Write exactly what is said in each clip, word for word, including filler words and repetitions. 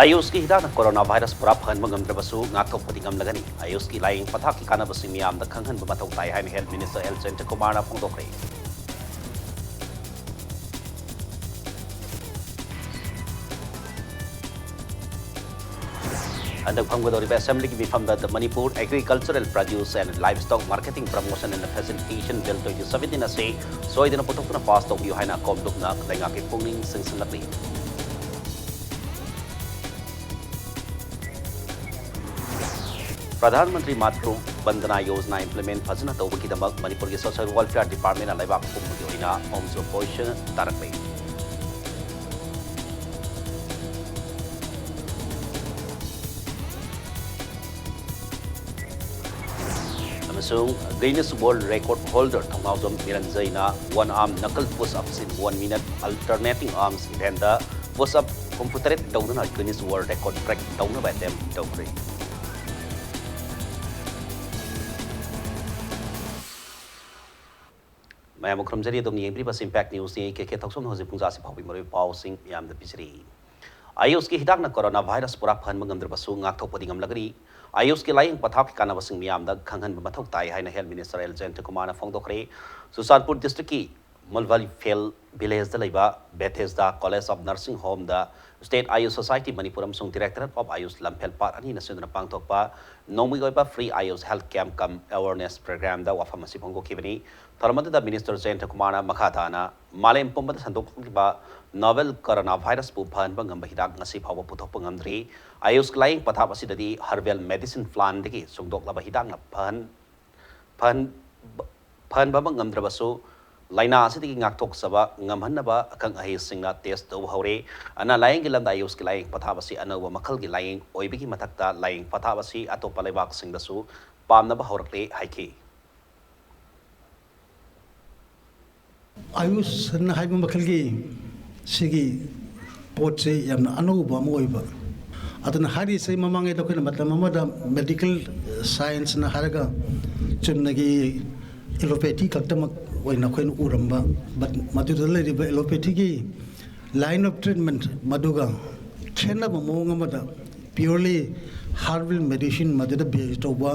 ꯑꯥꯌꯨꯁꯀꯤ ꯍꯤꯗꯥꯛꯅ corona virus ꯄꯨꯔꯥ ꯐꯍꯟꯕ ꯉꯝꯗ꯭ꯔꯕꯁꯨ ꯉꯥꯛꯊꯣꯛꯄꯗꯤ ꯉꯝꯂꯒꯅꯤ꯫ ꯑꯥꯌꯨꯁꯀꯤ ꯂꯥꯌꯦꯡ ꯄꯊꯥꯞꯀꯤ ꯀꯥꯟꯅꯕꯁꯤꯡ ꯃꯤꯌꯥꯝꯗ ꯈꯪꯍꯟꯕ ꯃꯊꯧ ꯇꯥꯏ ꯍꯥꯏꯅ ꯍꯦꯜꯊ ꯃꯤꯅꯤꯁꯇꯔ ꯑꯦꯜ ꯖꯌꯟꯇ ꯀꯨꯃꯥꯔꯅ ꯐꯣꯡꯗꯣꯛꯈ꯭ꯔꯦ꯫ ꯍꯟꯗꯛ ꯐꯝꯒꯗꯧꯔꯤꯕ ꯑꯦꯁꯦꯝꯕ꯭ꯂꯤꯒꯤ ꯃꯤꯐꯝꯗ The Manipur Agricultural Produce and Livestock Marketing Promotion and Facilitation Bill twenty seventeen ꯑꯁꯤ ꯁꯣꯏꯗꯅ ꯄꯨꯊꯣꯛꯇꯨꯅ ꯄꯥꯁ ꯇꯧꯕꯤꯌꯨ ꯍꯥꯏꯅ ꯀꯣꯝꯂꯨꯞꯅ ꯂꯩꯉꯥꯛꯀꯤ ꯄꯨꯛꯅꯤꯡ ꯆꯤꯡꯁꯤꯜꯂꯛꯂꯤ꯫ ꯄ꯭ꯔꯙꯥꯟ ꯃꯟꯇ꯭ꯔꯤ ꯃꯥꯇ꯭ꯔꯨ ꯕꯟꯗꯅꯥ ꯌꯣꯖꯅꯥ ꯏꯝꯄ꯭ꯂꯤꯃꯦꯟ ꯐꯖꯅ ꯇꯧꯕꯒꯤꯗꯃꯛ ꯃꯅꯤꯄꯨꯔꯒꯤ ꯁꯣꯁꯤꯌꯦꯜ ꯋꯦꯜꯐꯤꯌꯔ ꯗꯤꯄꯥꯔꯠꯃꯦꯟꯅ ꯂꯩꯕꯥꯛ ꯄꯨꯝꯕꯒꯤ ꯑꯣꯏꯅ ꯍꯣꯝ ꯖꯣꯕ ꯄꯣꯖꯤꯁꯟ ꯇꯥꯔꯛꯂꯦ꯫ ꯑꯃꯁꯨꯡ Guinness World Record holder Thounaojam ꯅꯤꯔꯟꯖꯌꯅ one arm knuckle push ups in one minute alternating arms eventꯗ push up ꯍꯨꯝꯐꯨꯇꯔꯦꯠ ꯇꯧꯗꯨꯅ Guinness World Record break ꯇꯧꯅꯕ attempt ꯇꯧꯈ꯭ꯔꯦ꯫ ꯃꯌꯥꯝꯕꯨ ꯈꯨꯔꯨꯝꯖꯔꯤ꯫ ꯑꯗꯣꯝꯅ ꯌꯦꯡꯕꯤꯔꯤꯕꯁꯤ Impact Newsꯅꯤ꯫ ꯑꯩ ꯀꯦ ꯀꯦ ꯊꯣꯛꯆꯣꯝꯅ ꯍꯧꯖꯤꯛ ꯄꯨꯡꯖꯥꯁꯤ ꯐꯥꯎꯕꯒꯤ ꯃꯔꯨꯑꯣꯏꯕ ꯄꯥꯎꯁꯤꯡ ꯃꯌꯥꯝꯗ ꯄꯤꯖꯔꯤ꯫ ꯑꯥꯌꯨꯁꯀꯤ ꯍꯤꯗꯥꯛꯅ ꯀꯣꯔꯣꯅꯥ ꯚꯥꯏꯔꯁ ꯄꯨꯔꯥ ꯐꯍꯟꯕ ꯉꯝꯗ꯭ꯔꯕꯁꯨ ꯉꯥꯛꯊꯣꯛꯄꯗꯤ ꯉꯝꯂꯒꯅꯤ꯫ ꯑꯥꯌꯨꯁꯀꯤ ꯂꯥꯌꯦꯡ ꯄꯊꯥꯞꯀꯤ ꯀꯥꯟꯅꯕꯁꯤꯡ ꯃꯤꯌꯥꯝꯗ ꯈꯪꯍꯟꯕ ꯃꯊꯧ ꯇꯥꯏ ꯍꯥꯏꯅ ꯍꯦꯜꯊ ꯃꯤꯅꯤꯁꯇꯔ ꯑꯦꯜ ꯖꯌꯟꯇ ꯀꯨꯃꯥꯔꯅ ꯐꯣꯡꯗꯣꯛꯈ꯭ꯔꯦ꯫ ꯆꯨꯔꯆꯥꯟꯄꯨꯔ ꯗꯤꯁꯇ꯭ꯔꯤꯛꯀꯤ ꯃꯨꯜꯕꯥꯂꯤꯐꯦꯜ ꯚꯤꯂꯦꯖꯗ ꯂꯩꯕ ꯕꯦꯊꯦꯁꯗꯥ ꯀꯣꯂꯦꯖ ꯑꯣꯐ ꯅꯔꯁꯤꯡ ꯍꯣꯝꯗ ꯁ꯭ꯇꯦꯠ ꯑꯥꯌꯨꯁ ꯁꯣꯁꯥꯏꯇꯤ ꯃꯅꯤꯄꯨꯔ ꯑꯃꯁꯨꯡ ꯗꯤꯔꯦꯛꯇꯣꯔꯦꯠ ꯑꯣꯐ ꯑꯥꯌꯨꯁ ꯂꯝꯐꯦꯜ ꯄꯥꯠ ꯑꯅꯤꯅ ꯁꯤꯟꯗꯨꯅ ꯄꯥꯡꯊꯣꯛꯄ ꯅꯣꯡꯃꯒꯤ ꯑꯣꯏꯕ ꯐ꯭ꯔꯤ ꯑꯥꯌꯨꯁ ꯍꯦꯜꯊ ꯀꯦꯝꯞ ꯀꯝ ꯑꯦꯋꯥꯔꯅꯦꯁ ꯄ꯭ꯔꯣꯒ꯭ꯔꯥꯝꯗ ꯋꯥꯐꯝ ꯑꯁꯤ ꯐꯣꯡꯗꯣꯛꯈꯤꯕꯅꯤ꯫ ꯊꯧꯔꯝ ꯑꯗꯨꯗ ꯃꯤꯅꯤꯁꯇꯔ ꯖꯌꯟꯇ ꯀꯨꯃꯥꯔꯅ ꯃꯈꯥ ꯇꯥꯅ ꯃꯥꯂꯦꯝ ꯄꯨꯝꯕꯗ ꯁꯟꯗꯣꯛꯂꯤꯕ ꯅꯣꯚꯦꯜ ꯀꯣꯔꯣꯅꯥ ꯚꯥꯏꯔꯁꯄꯨ ꯐꯍꯟꯕ ꯉꯝꯕ ꯍꯤꯗꯥꯛ ꯉꯁꯤ ꯐꯥꯎꯕ ꯄꯨꯊꯣꯛꯄ ꯉꯝꯗ꯭ꯔꯤ꯫ ꯑꯥꯌꯨꯁ ꯂꯥꯌꯦꯡ ꯄꯊꯥꯞ ꯑꯁꯤꯗꯗꯤ ꯍꯔꯕꯦꯜ ꯃꯦꯗꯤꯁꯤꯟ ꯄ꯭ꯂꯥꯟꯗꯒꯤ ꯁꯨꯡꯗꯣꯛꯂꯕ ꯍꯤꯗꯥꯛꯅ ꯐꯍꯟ-, ꯐꯍꯟ-, ꯐꯍꯟꯕꯃꯛ ꯉꯝꯗ꯭ꯔꯕꯁꯨ, ꯂꯥꯏꯅꯥ ꯑꯁꯤꯗꯒꯤ ꯉꯥꯛꯊꯣꯛꯆꯕ ꯉꯝꯍꯟꯅꯕ ꯑꯈꯪ ꯑꯍꯩꯁꯤꯡꯅ ꯇꯦꯁ ꯇꯧꯕ ꯍꯧꯔꯦ꯫ ꯑꯅꯥ ꯂꯥꯏꯌꯦꯡꯒꯤ ꯂꯝꯗ ꯑꯥꯌꯨꯁꯀꯤ ꯂꯥꯏꯌꯦꯡ ꯄꯊꯥꯞ ꯑꯁꯤ ꯑꯅꯧꯕ ꯃꯈꯜꯒꯤ ꯂꯥꯏꯌꯦꯡ ꯑꯣꯏꯕꯒꯤ ꯃꯊꯛꯇ, ꯂꯥꯏꯌꯦꯡ ꯄꯊꯥꯞ ꯑꯁꯤ ꯑꯇꯣꯞꯄ ꯂꯩꯕꯥꯛꯁꯤꯡꯗꯁꯨ ꯄꯥꯝꯅꯕ ꯍꯧꯔꯛꯂꯦ ꯍꯥꯏꯈꯤ꯫ ꯑꯥꯌꯨꯁ ꯍꯥꯏꯕ ꯃꯈꯜꯒꯤ ꯁꯤꯒꯤ ꯄꯣꯠꯁꯤ ꯌꯥꯝꯅ ꯑꯅꯧꯕ ꯑꯃ ꯑꯣꯏꯕ꯫ ꯑꯗꯨꯅ ꯍꯥꯏꯔꯤꯁꯦ, ꯃꯃꯥꯡꯉꯩꯗ ꯑꯩꯈꯣꯏꯅ ꯃꯇꯝ ꯑꯃꯗ ꯃꯦꯗꯤꯀꯦꯜ ꯁꯥꯏꯟꯁꯅ ꯍꯥꯏꯔꯒ ꯆꯨꯝꯅꯒꯤ ꯑꯦꯂꯣꯄꯦꯊꯤ ꯈꯛꯇꯃꯛ ꯑꯣꯏꯅ ꯑꯩꯈꯣꯏꯅ ꯎꯔꯝꯕ, but ꯃꯗꯨꯗ ꯂꯩꯔꯤꯕ ꯑꯦꯂꯣꯄꯦꯊꯤꯒꯤ line of treatment ꯃꯗꯨꯒ ꯈꯦꯠꯅꯕ ꯃꯑꯣꯡ ꯑꯃꯗ purely herbal medicine ꯃꯗꯨꯗ base ꯇꯧꯕ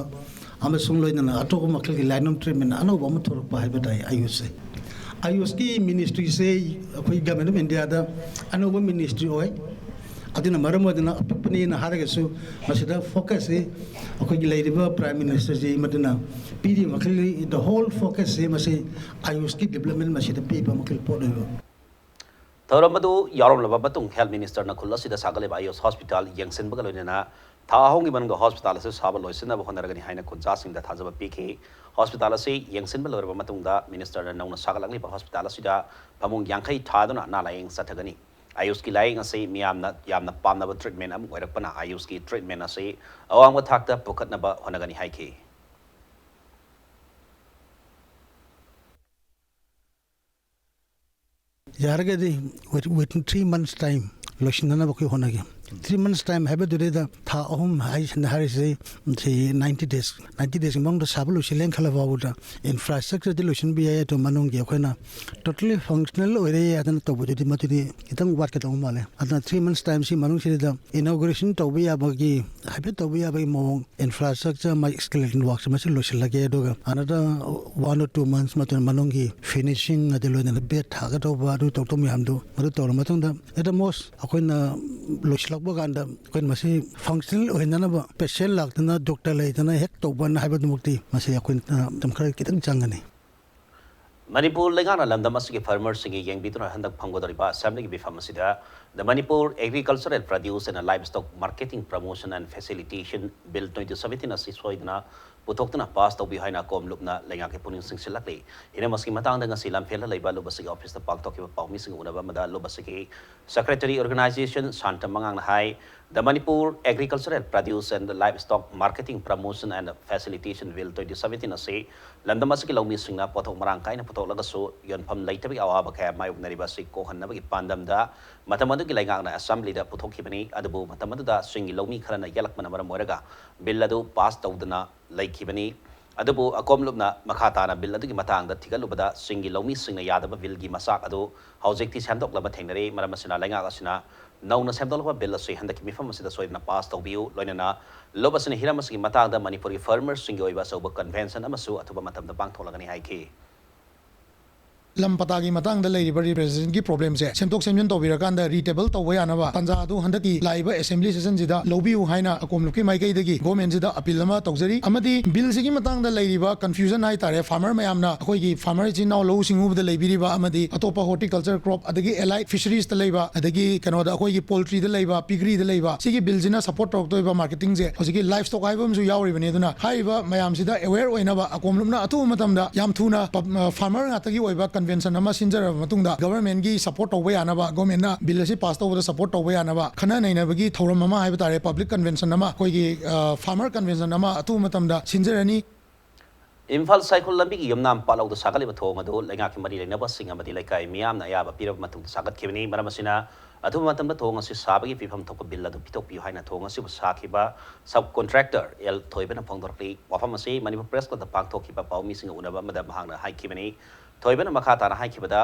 ꯑꯃꯁꯨꯡ ꯂꯣꯏꯅꯅ ꯑꯇꯣꯞꯄ ꯃꯈꯜꯒꯤ line of treatment ꯑꯅꯧꯕ ꯑꯃ ꯊꯣꯛꯂꯛꯄ ꯍꯥꯏꯕ ꯇꯥꯏ ꯑꯌꯨꯁꯁꯦ꯫ ꯑꯌꯨꯁꯀꯤ ministryꯁꯦ ꯑꯩꯈꯣꯏ Government of Indiaꯗ ꯑꯅꯧꯕ ministry ꯑꯣꯏ꯫ ꯑꯗꯨꯅ ꯃꯔꯝ ꯑꯣꯏꯗꯅ ꯑꯄꯤꯛꯄꯅꯦꯅ ꯍꯥꯏꯔꯒꯁꯨ ꯃꯁꯤꯗ focusꯁꯦ ꯑꯩꯈꯣꯏꯒꯤ ꯂꯩꯔꯤꯕ Prime Ministerꯁꯤ ꯃꯗꯨꯅ ꯄꯤꯔꯤꯕ ꯃꯈꯩ the whole focusꯁꯦ ꯃꯁꯤ ꯑꯌꯨꯁꯀꯤ development ꯃꯁꯤꯗ ꯄꯤꯕ ꯃꯈꯩ ꯄꯣꯠ ꯑꯣꯏꯕ꯫ ꯊꯧꯔꯝ ꯑꯗꯨ ꯌꯥꯎꯔꯝꯂꯕ ꯃꯇꯨꯡ Health Ministerꯅ ꯈꯨꯜ ꯑꯁꯤꯗ ꯁꯥꯒꯠꯂꯤꯕ ꯑꯌꯨꯁ hospital ꯌꯦꯡꯁꯤꯟꯕꯒ ꯂꯣꯏꯅꯅ ꯊꯥ ꯑꯍꯨꯝꯒꯤ ꯃꯅꯨꯡꯗ hospital ꯑꯁꯤ ꯁꯥꯕ ꯂꯣꯏꯁꯤꯟꯅꯕ ꯍꯣꯠꯅꯔꯒꯅꯤ ꯍꯥꯏꯅ ꯈꯨꯟꯖꯥꯁꯤꯡꯗ ꯊꯥꯖꯕ ꯄꯤꯈꯤ꯫ Hospital ꯑꯁꯤ ꯌꯦꯡꯁꯤꯟꯕ ꯂꯣꯏꯔꯕ ꯃꯇꯨꯡꯗ Ministerꯅ ꯅꯧꯅ ꯁꯥꯒꯠꯂꯛꯂꯤꯕ hospital ꯑꯁꯤꯗ ꯐꯃꯨꯡ ꯌꯥꯡꯈꯩ ꯊꯥꯗꯨꯅ ꯑꯅꯥ ꯂꯥꯌꯦꯡ ꯆꯠꯊꯒꯅꯤ꯫ ꯑꯌꯨꯁꯀꯤ ꯂꯥꯌꯦꯡ ꯑꯁꯤ ꯃꯤꯌꯥꯝꯅ ꯌꯥꯝꯅ ꯄꯥꯝꯅꯕ treatment ꯑꯃ ꯑꯣꯏꯔꯛꯄꯅ ꯑꯌꯨꯁꯀꯤ treatment ꯑꯁꯤ ꯑꯋꯥꯡꯕ ꯊꯥꯛꯇ ꯄꯨꯈꯠꯅꯕ ꯍꯣꯠꯅꯒꯅꯤ ꯍꯥꯏꯈꯤ꯫ ꯌꯥꯔꯒꯗꯤ within three months time ꯂꯣꯏꯁꯤꯟꯅꯅꯕ ꯑꯩꯈꯣꯏ ꯍꯣꯠꯅꯒꯦ꯫ Three months time ꯍꯥꯏꯕꯗꯨꯗꯩꯗ ꯊꯥ ꯑꯍꯨꯝ ꯍꯥꯏꯁꯤꯅ ꯍꯥꯏꯔꯤꯁꯤ ꯁꯤ ninety days ninety days ꯃꯅꯨꯡꯗ ꯁꯥꯕ ꯂꯣꯏꯁꯤꯜꯂꯦꯅ ꯈꯜꯂ ꯐꯥꯎꯕꯗ infrastructureꯗꯤ ꯂꯣꯏꯁꯤꯟꯕ ꯌꯥꯏ꯫ ꯑꯗꯨ ꯃꯅꯨꯡꯒꯤ ꯑꯩꯈꯣꯏꯅ totally functional ꯑꯣꯏꯔꯦ ꯍꯥꯏꯗꯅ ꯇꯧꯕꯗꯨꯗꯤ ꯃꯗꯨꯗꯤ ꯈꯤꯇꯪ ꯋꯥꯠꯀꯗꯧꯕ ꯃꯥꯜꯂꯦ꯫ ꯑꯗꯨꯅ three months time ꯁꯤ ꯃꯅꯨꯡꯁꯤꯗ inauguration ꯇꯧꯕ ꯌꯥꯕꯒꯤ ꯍꯥꯏꯐꯦꯠ ꯇꯧꯕ ꯌꯥꯕꯒꯤ ꯃꯑꯣꯡ infrastructure ꯃꯥꯒꯤ skeleton workꯁꯦ ꯃꯁꯤ ꯂꯣꯏꯁꯤꯜꯂꯒꯦ꯫ ꯑꯗꯨꯒ another one or two months ꯃꯇꯨꯡ ꯃꯅꯨꯡꯒꯤ finishing ꯑꯗꯨ ꯂꯣꯏꯅꯅ bed ꯊꯥꯒꯗꯧꯕ ꯑꯗꯨ ꯇꯧꯗꯧ ꯃꯌꯥꯝꯗꯨ ꯃꯗꯨ ꯇꯧꯔ ꯃꯇꯨꯡꯗ at the most ꯑꯩꯈꯣꯏꯅ ꯂꯣꯏꯁꯤꯜꯂꯛꯄ ꯀꯥꯟꯗ ꯑꯩꯈꯣꯏꯅ ꯃꯁꯤ functional ꯑꯣꯏꯍꯟꯅꯅꯕ patient ꯂꯥꯛꯇꯅ doctor ꯂꯩꯇꯅ ꯍꯦꯛ ꯇꯧꯕꯅ ꯍꯥꯏꯕꯗꯨꯃꯛꯇꯤ ꯃꯁꯤ ꯑꯩꯈꯣꯏꯅ ꯃꯇꯝ ꯈꯔ ꯈꯤꯇꯪ ꯆꯪꯒꯅꯤ꯫ ꯃꯅꯤꯄꯨꯔ ꯂꯩꯉꯥꯛꯅ ꯂꯝꯗꯝ ꯑꯁꯤꯒꯤ farmerꯁꯤꯡꯒꯤ ꯌꯦꯡꯕꯤꯗꯨꯅ ꯍꯟꯗꯛ ꯐꯪꯒꯗꯧꯔꯤꯕ Assemblyꯒꯤ ꯃꯤꯐꯝ ꯑꯁꯤꯗ The Manipur Agricultural Produce and Livestock Marketing Promotion and Facilitation Bill twenty seventeen ꯑꯁꯤ ꯁꯣꯏꯗꯅ ꯄꯨꯊꯣꯛꯇꯨꯅ pass ꯇꯧꯕꯤꯌꯨ ꯍꯥꯏꯅ ꯑꯀꯣꯝ ꯂꯨꯞꯅ ꯂꯩꯉꯥꯛꯀꯤ ꯄꯨꯛꯅꯤꯡ ꯆꯤꯡꯁꯤꯜꯂꯛꯂꯤ꯫ ꯍꯤꯔꯝ ꯑꯁꯤꯒꯤ ꯃꯇꯥꯡꯗ ꯉꯁꯤ ꯂꯝꯐꯦꯜꯗ ꯂꯩꯕ ꯂꯨꯞ ꯑꯁꯤꯒꯤ officeꯇ ꯄꯥꯡꯊꯣꯛꯈꯤꯕ ꯄꯥꯎꯃꯤꯁꯤꯡꯒ ꯎꯅꯕ ꯑꯃꯗ ꯂꯨꯞ ꯑꯁꯤꯒꯤ Secretary Organization ꯁꯥꯟꯇ ꯃꯉꯥꯡꯅ ꯍꯥꯏ, The Manipur Agricultural Produce and Livestock Marketing Promotion and Facilitation Bill twenty seventeen ꯑꯁꯤ ꯂꯝꯗꯝ ꯑꯁꯤꯒꯤ ꯂꯧꯃꯤꯁꯤꯡꯅ ꯄꯣꯠꯊꯣꯛ ꯃꯔꯥꯡ ꯀꯥꯏꯅ ꯄꯨꯊꯣꯛꯂꯒꯁꯨ ꯌꯣꯟꯐꯝ ꯂꯩꯇꯕꯒꯤ ꯑꯋꯥꯕ ꯀꯌꯥ ꯃꯥꯌꯣꯛꯅꯔꯤꯕ ꯑꯁꯤ ꯀꯣꯛꯍꯟꯅꯕꯒꯤ ꯄꯥꯟꯗꯝꯗ ꯃꯇꯝ ꯑꯗꯨꯒꯤ ꯂꯩꯉꯥꯛꯅ Assemblyꯗ ꯄꯨꯊꯣꯛꯈꯤꯕꯅꯤ꯫ ꯑꯗꯨꯕꯨ ꯃꯇꯝ ꯑꯗꯨꯗ ꯆꯤꯡꯒꯤ ꯂꯧꯃꯤ ꯈꯔꯅ ꯌꯦꯜꯂꯛꯄꯅ ꯃꯔꯝ ꯑꯣꯏꯔꯒ bill ꯑꯗꯨ pass ꯇꯧꯗꯅ ꯂꯩꯈꯤꯕꯅꯤ꯫ ꯑꯗꯨꯕꯨ ꯑꯀꯣꯝꯂꯨꯞꯅ ꯃꯈꯥ ꯇꯥꯅ ꯕꯤꯜ ꯑꯗꯨꯒꯤ ꯃꯇꯥꯡꯗ ꯊꯤꯒꯠꯂꯨꯕꯗ ꯆꯤꯡꯒꯤ ꯂꯧꯃꯤꯁꯤꯡꯅ ꯌꯥꯗꯕ ꯕꯤꯜꯒꯤ ꯃꯆꯥꯛ ꯑꯗꯨ ꯍꯧꯖꯤꯛꯇꯤ ꯁꯦꯝꯗꯣꯛꯂꯕ ꯊꯦꯡꯅꯔꯦ꯫ ꯃꯔꯝ ꯑꯁꯤꯅ ꯂꯩꯉꯥꯛ ꯑꯁꯤꯅ ꯅꯧꯅ ꯁꯦꯝꯗꯣꯛꯂꯛꯄ ꯕꯤꯜ ꯑꯁꯤ ꯍꯟꯗꯛꯀꯤ ꯃꯤꯐꯝ ꯑꯁꯤꯗ ꯁꯣꯏꯗꯅ ꯄꯥꯁ ꯇꯧꯕꯤꯌꯨ꯫ ꯂꯣꯏꯅꯅ ꯂꯨꯞ ꯑꯁꯤꯅ ꯍꯤꯔꯝ ꯑꯁꯤꯒꯤ ꯃꯇꯥꯡꯗ ꯃꯅꯤꯄꯨꯔꯒꯤ ꯐꯥꯔꯃꯔꯁꯤꯡꯒꯤ ꯑꯣꯏꯕ ꯑꯆꯧꯕ ꯀꯟꯚꯦꯟꯁꯟ ꯑꯃꯁꯨ ꯑꯊꯨꯕ ꯃꯇꯝꯗ ꯄꯥꯡꯊꯣꯛꯂꯒꯅꯤ ꯍꯥꯏꯈꯤ꯫ ꯂꯝ ꯄꯇꯥꯒꯤ ꯃꯇꯥꯡꯗ ꯂꯩꯔꯤꯕ ꯔꯤꯄ꯭ꯔꯖꯦꯟꯇꯦꯁꯟꯒꯤ ꯄ꯭ꯔꯣꯕ꯭ꯂꯦꯝꯁꯦ ꯁꯦꯝꯗꯣꯛ ꯁꯦꯝꯖꯤꯟ ꯇꯧꯕꯤꯔꯀꯥꯟꯗ ꯔꯤꯇꯦꯕꯜ ꯇꯧꯕ ꯌꯥꯅꯕ ꯇꯥꯟꯖꯥ ꯑꯗꯨ ꯍꯟꯗꯛꯀꯤ ꯂꯥꯛꯏꯕ ꯑꯦꯁꯦꯝꯕ꯭ꯂꯤ ꯁꯦꯁꯟꯁꯤꯗ ꯂꯧꯕꯤꯌꯨ ꯍꯥꯏꯅ ꯑꯀꯣꯝꯂꯨꯞꯀꯤ ꯃꯥꯏꯀꯩꯗꯒꯤ ꯒꯣꯔꯃꯦꯟꯁꯤꯗ ꯑꯄꯤꯜ ꯑꯃ ꯇꯧꯖꯔꯤ꯫ ꯑꯃꯗꯤ ꯕꯤꯜꯁꯤꯒꯤ ꯃꯇꯥꯡꯗ ꯂꯩꯔꯤꯕ ꯀꯟꯐ꯭ꯌꯨꯖꯟ ꯍꯥꯏꯇꯥꯔꯦ, ꯐꯥꯔꯃꯔ ꯃꯌꯥꯝꯅ, ꯑꯩꯈꯣꯏꯒꯤ ꯐꯥꯔꯃꯔ ꯏꯆꯤꯟ ꯏꯅꯥꯎ ꯂꯧꯎ ꯁꯤꯡꯎꯕꯗ ꯂꯩꯕꯤꯔꯤꯕ ꯑꯃꯗꯤ ꯑꯇꯣꯞꯄ ꯍꯣꯔꯇꯤꯀꯜꯆꯔ ꯀ꯭ꯔꯣꯞ ꯑꯗꯒꯤ ꯑꯦꯂꯥꯏꯠ ꯐꯤꯁꯔꯤꯁꯇ ꯂꯩꯕ ꯑꯗꯒꯤ ꯀꯩꯅꯣꯗ ꯑꯩꯈꯣꯏꯒꯤ ꯄꯣꯜꯇ꯭ꯔꯤꯗ ꯂꯩꯕ, ꯄꯤꯒ꯭ꯔꯤꯗ ꯂꯩꯕ, ꯁꯤꯒꯤ ꯕꯤꯜꯁꯤꯅ ꯁꯞꯄꯣꯔꯠ ꯇꯧꯔꯛꯇꯣꯏꯕ ꯃꯥꯔꯀꯦꯇꯤꯡꯁꯦ ꯍꯧꯖꯤꯛꯀꯤ ꯂꯥꯏꯐ ꯁ꯭ꯇꯣꯛ ꯍꯥꯏꯕ ꯑꯃꯁꯨ ꯌꯥꯎꯔꯤꯕꯅꯤ꯫ ꯑꯗꯨꯅ ꯍꯥꯏꯔꯤꯕ ꯃꯌꯥꯝꯁꯤꯗ ꯑꯦꯋꯦꯌꯔ ꯑꯣꯏꯅꯕ ꯑꯀꯣꯝꯂꯨꯞꯅ ꯑꯊꯨꯕ ꯃꯇꯝꯗ ꯌꯥꯝ ꯊꯨꯅ ꯄꯕ-, ꯑ, ꯐꯥꯔꯃꯔ ꯉꯥꯛꯇꯒꯤ ꯑꯣꯏꯕ ꯀꯟꯚꯦꯟꯁꯟ ꯑꯃ ꯁꯤꯟꯖꯔꯕ ꯃꯇꯨꯡꯗ ꯒꯚꯔꯟꯃꯦꯟꯒꯤ ꯁꯞꯄꯣꯔꯠ ꯇꯧꯕ ꯌꯥꯅꯕ, ꯒꯚꯔꯟꯃꯦꯟꯅ ꯕꯤꯜ ꯑꯁꯤ ꯄꯥꯁ ꯇꯧꯕꯗ ꯁꯞꯄꯣꯔꯠ ꯇꯧꯕ ꯌꯥꯅꯕ ꯈꯟꯅ ꯅꯩꯅꯕꯒꯤ ꯊꯧꯔꯝ ꯑꯃ ꯍꯥꯏꯕ ꯇꯥꯔꯦ, ꯄꯕ꯭ꯂꯤꯛ ꯀꯟꯚꯦꯟꯁꯟ ꯑꯃ, ꯑꯩꯈꯣꯏꯒꯤ, ꯑ, ꯐꯥꯔꯃꯔ ꯀꯟꯚꯦꯟꯁꯟ ꯑꯃ ꯑꯊꯨꯕ ꯃꯇꯝꯗ ꯁꯤꯟꯖꯔꯅꯤ꯫ ꯏꯝꯐꯥꯜ ꯁꯥꯏꯈꯨꯜ ꯂꯝꯕꯤꯒꯤ ꯌꯨꯝꯅꯥꯝ ꯄꯥꯠꯂꯧꯗ ꯁꯥꯒꯠꯂꯤꯕ ꯊꯣꯡ ꯑꯗꯨ ꯂꯩꯉꯥꯛꯀꯤ ꯃꯔꯤ ꯂꯩꯅꯕꯁꯤꯡ ꯑꯃꯗꯤ ꯂꯩꯀꯥꯏ ꯃꯤꯌꯥꯝꯅ ꯑꯌꯥꯕ ꯄꯤꯔꯕ ꯃꯇꯨꯡꯗ ꯁꯥꯒꯠꯈꯤꯕꯅꯤ꯫ ꯃꯔꯝ ꯑꯁꯤꯅ ꯑꯊꯨꯕ ꯃꯇꯝꯗ ꯊꯣꯡ ꯑꯁꯤ ꯁꯥꯕꯒꯤ ꯄꯤꯐꯝ ꯊꯣꯛꯄ ꯕꯤꯜ ꯑꯗꯨ ꯄꯤꯊꯣꯛꯄꯤꯌꯨ ꯍꯥꯏꯅ ꯊꯣꯡ ꯑꯁꯤꯕꯨ ꯁꯥꯈꯤꯕ ꯁꯕ ꯀꯣꯟꯇ꯭ꯔꯦꯛꯇꯔ ꯑꯦꯜ ꯊꯣꯏꯕꯅ ꯐꯣꯡꯗꯣꯔꯛꯂꯤ꯫ ꯋꯥꯐꯝ ꯑꯁꯤ ꯃꯅꯤꯄꯨꯔ ꯄ꯭ꯔꯦꯁ ꯀ꯭ꯂꯕꯇ ꯄꯥꯡꯊꯣꯛꯈꯤꯕ ꯄꯥꯎꯃꯤꯁꯤꯡꯒ ꯎꯅꯕ ꯑꯃꯗ ꯃꯍꯥꯛꯅ ꯍꯥꯏꯈꯤꯕꯅꯤ꯫ ꯊꯣꯏꯕꯅ ꯃꯈꯥ ꯇꯥꯅ ꯍꯥꯏꯈꯤꯕꯗ,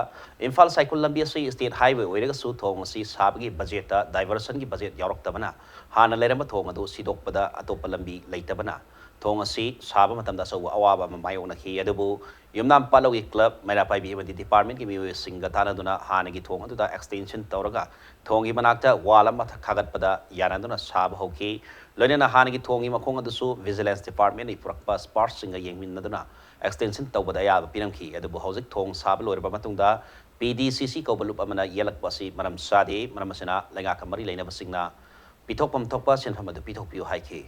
ꯏꯝꯐꯥꯜ ꯁꯥꯏꯈꯨꯜ ꯂꯝꯕꯤ ꯑꯁꯤ ꯁ꯭ꯇꯦꯠ ꯍꯥꯏꯋꯦ ꯑꯣꯏꯔꯒꯁꯨ ꯊꯣꯡ ꯑꯁꯤ ꯁꯥꯕꯒꯤ ꯕꯖꯦꯠꯇ ꯗꯥꯏꯚꯔꯁꯟꯒꯤ ꯕꯖꯦꯠ ꯌꯥꯎꯔꯛꯇꯕꯅ ꯍꯥꯟꯅ ꯂꯩꯔꯝꯕ ꯊꯣꯡ ꯑꯗꯨ ꯁꯤꯗꯣꯛꯄꯗ ꯑꯇꯣꯞꯄ ꯂꯝꯕꯤ ꯂꯩꯇꯕꯅ ꯊꯣꯡ ꯑꯁꯤ ꯁꯥꯕ ꯃꯇꯝꯗ ꯑꯆꯧꯕ ꯑꯋꯥꯕ ꯑꯃ ꯃꯥꯌꯣꯛꯅꯈꯤ꯫ ꯑꯗꯨꯕꯨ ꯌꯨꯝꯅꯥꯝ ꯄꯥꯠꯂꯧꯒꯤ ꯀ꯭ꯂꯕ, ꯃꯩꯔꯥ ꯄꯥꯏꯕꯤ ꯑꯃꯗꯤ ꯗꯤꯄꯥꯔꯠꯃꯦꯟꯒꯤ ꯃꯤꯑꯣꯏꯁꯤꯡꯒ ꯇꯥꯟꯅꯗꯨꯅ ꯍꯥꯟꯅꯒꯤ ꯊꯣꯡ ꯑꯗꯨꯗ ꯑꯦꯛꯁꯇꯦꯟꯁꯟ ꯇꯧꯔꯒ ꯊꯣꯡꯒꯤ ꯃꯅꯥꯛꯇ ꯋꯥꯜ ꯑꯃ ꯈꯥꯒꯠꯄꯗ ꯌꯥꯅꯗꯨꯅ ꯁꯥꯕ ꯍꯧꯈꯤ꯫ ꯂꯣꯏꯅꯅ ꯍꯥꯟꯅꯒꯤ ꯊꯣꯡꯒꯤ ꯃꯈꯣꯡ ꯑꯗꯨꯁꯨ ꯚꯤꯖꯤꯂꯦꯟꯁ ꯗꯤꯄꯥꯔꯠꯃꯦꯟꯅ ꯄꯨꯔꯛꯄ ꯁ꯭ꯄꯥꯔꯁꯁꯤꯡꯒ ꯌꯦꯡꯃꯤꯟꯅꯗꯨꯅ ꯑꯦꯛꯁꯇꯦꯟꯁꯟ ꯇꯧꯕꯗ ꯑꯌꯥꯕ ꯄꯤꯔꯝꯈꯤ꯫ ꯑꯗꯨꯕꯨ ꯍꯧꯖꯤꯛ ꯊꯣꯡ ꯁꯥꯕ ꯂꯣꯏꯔꯕ ꯃꯇꯨꯡꯗ ꯄꯤ ꯗꯤ ꯁꯤ ꯁꯤ ꯀꯧꯕ ꯂꯨꯞ ꯑꯃꯅ ꯌꯦꯜꯂꯛꯄ ꯑꯁꯤ ꯃꯔꯝ ꯆꯥꯗꯦ꯫ ꯃꯔꯝ ꯑꯁꯤꯅ ꯂꯩꯉꯥꯛꯀ ꯃꯔꯤ ꯂꯩꯅꯕꯁꯤꯡꯅ ꯄꯤꯊꯣꯛꯐꯝ ꯊꯣꯛꯄ ꯁꯦꯟꯐꯝ ꯑꯗꯨ ꯄꯤꯊꯣꯛꯄꯤꯌꯨ ꯍꯥꯏꯈꯤ꯫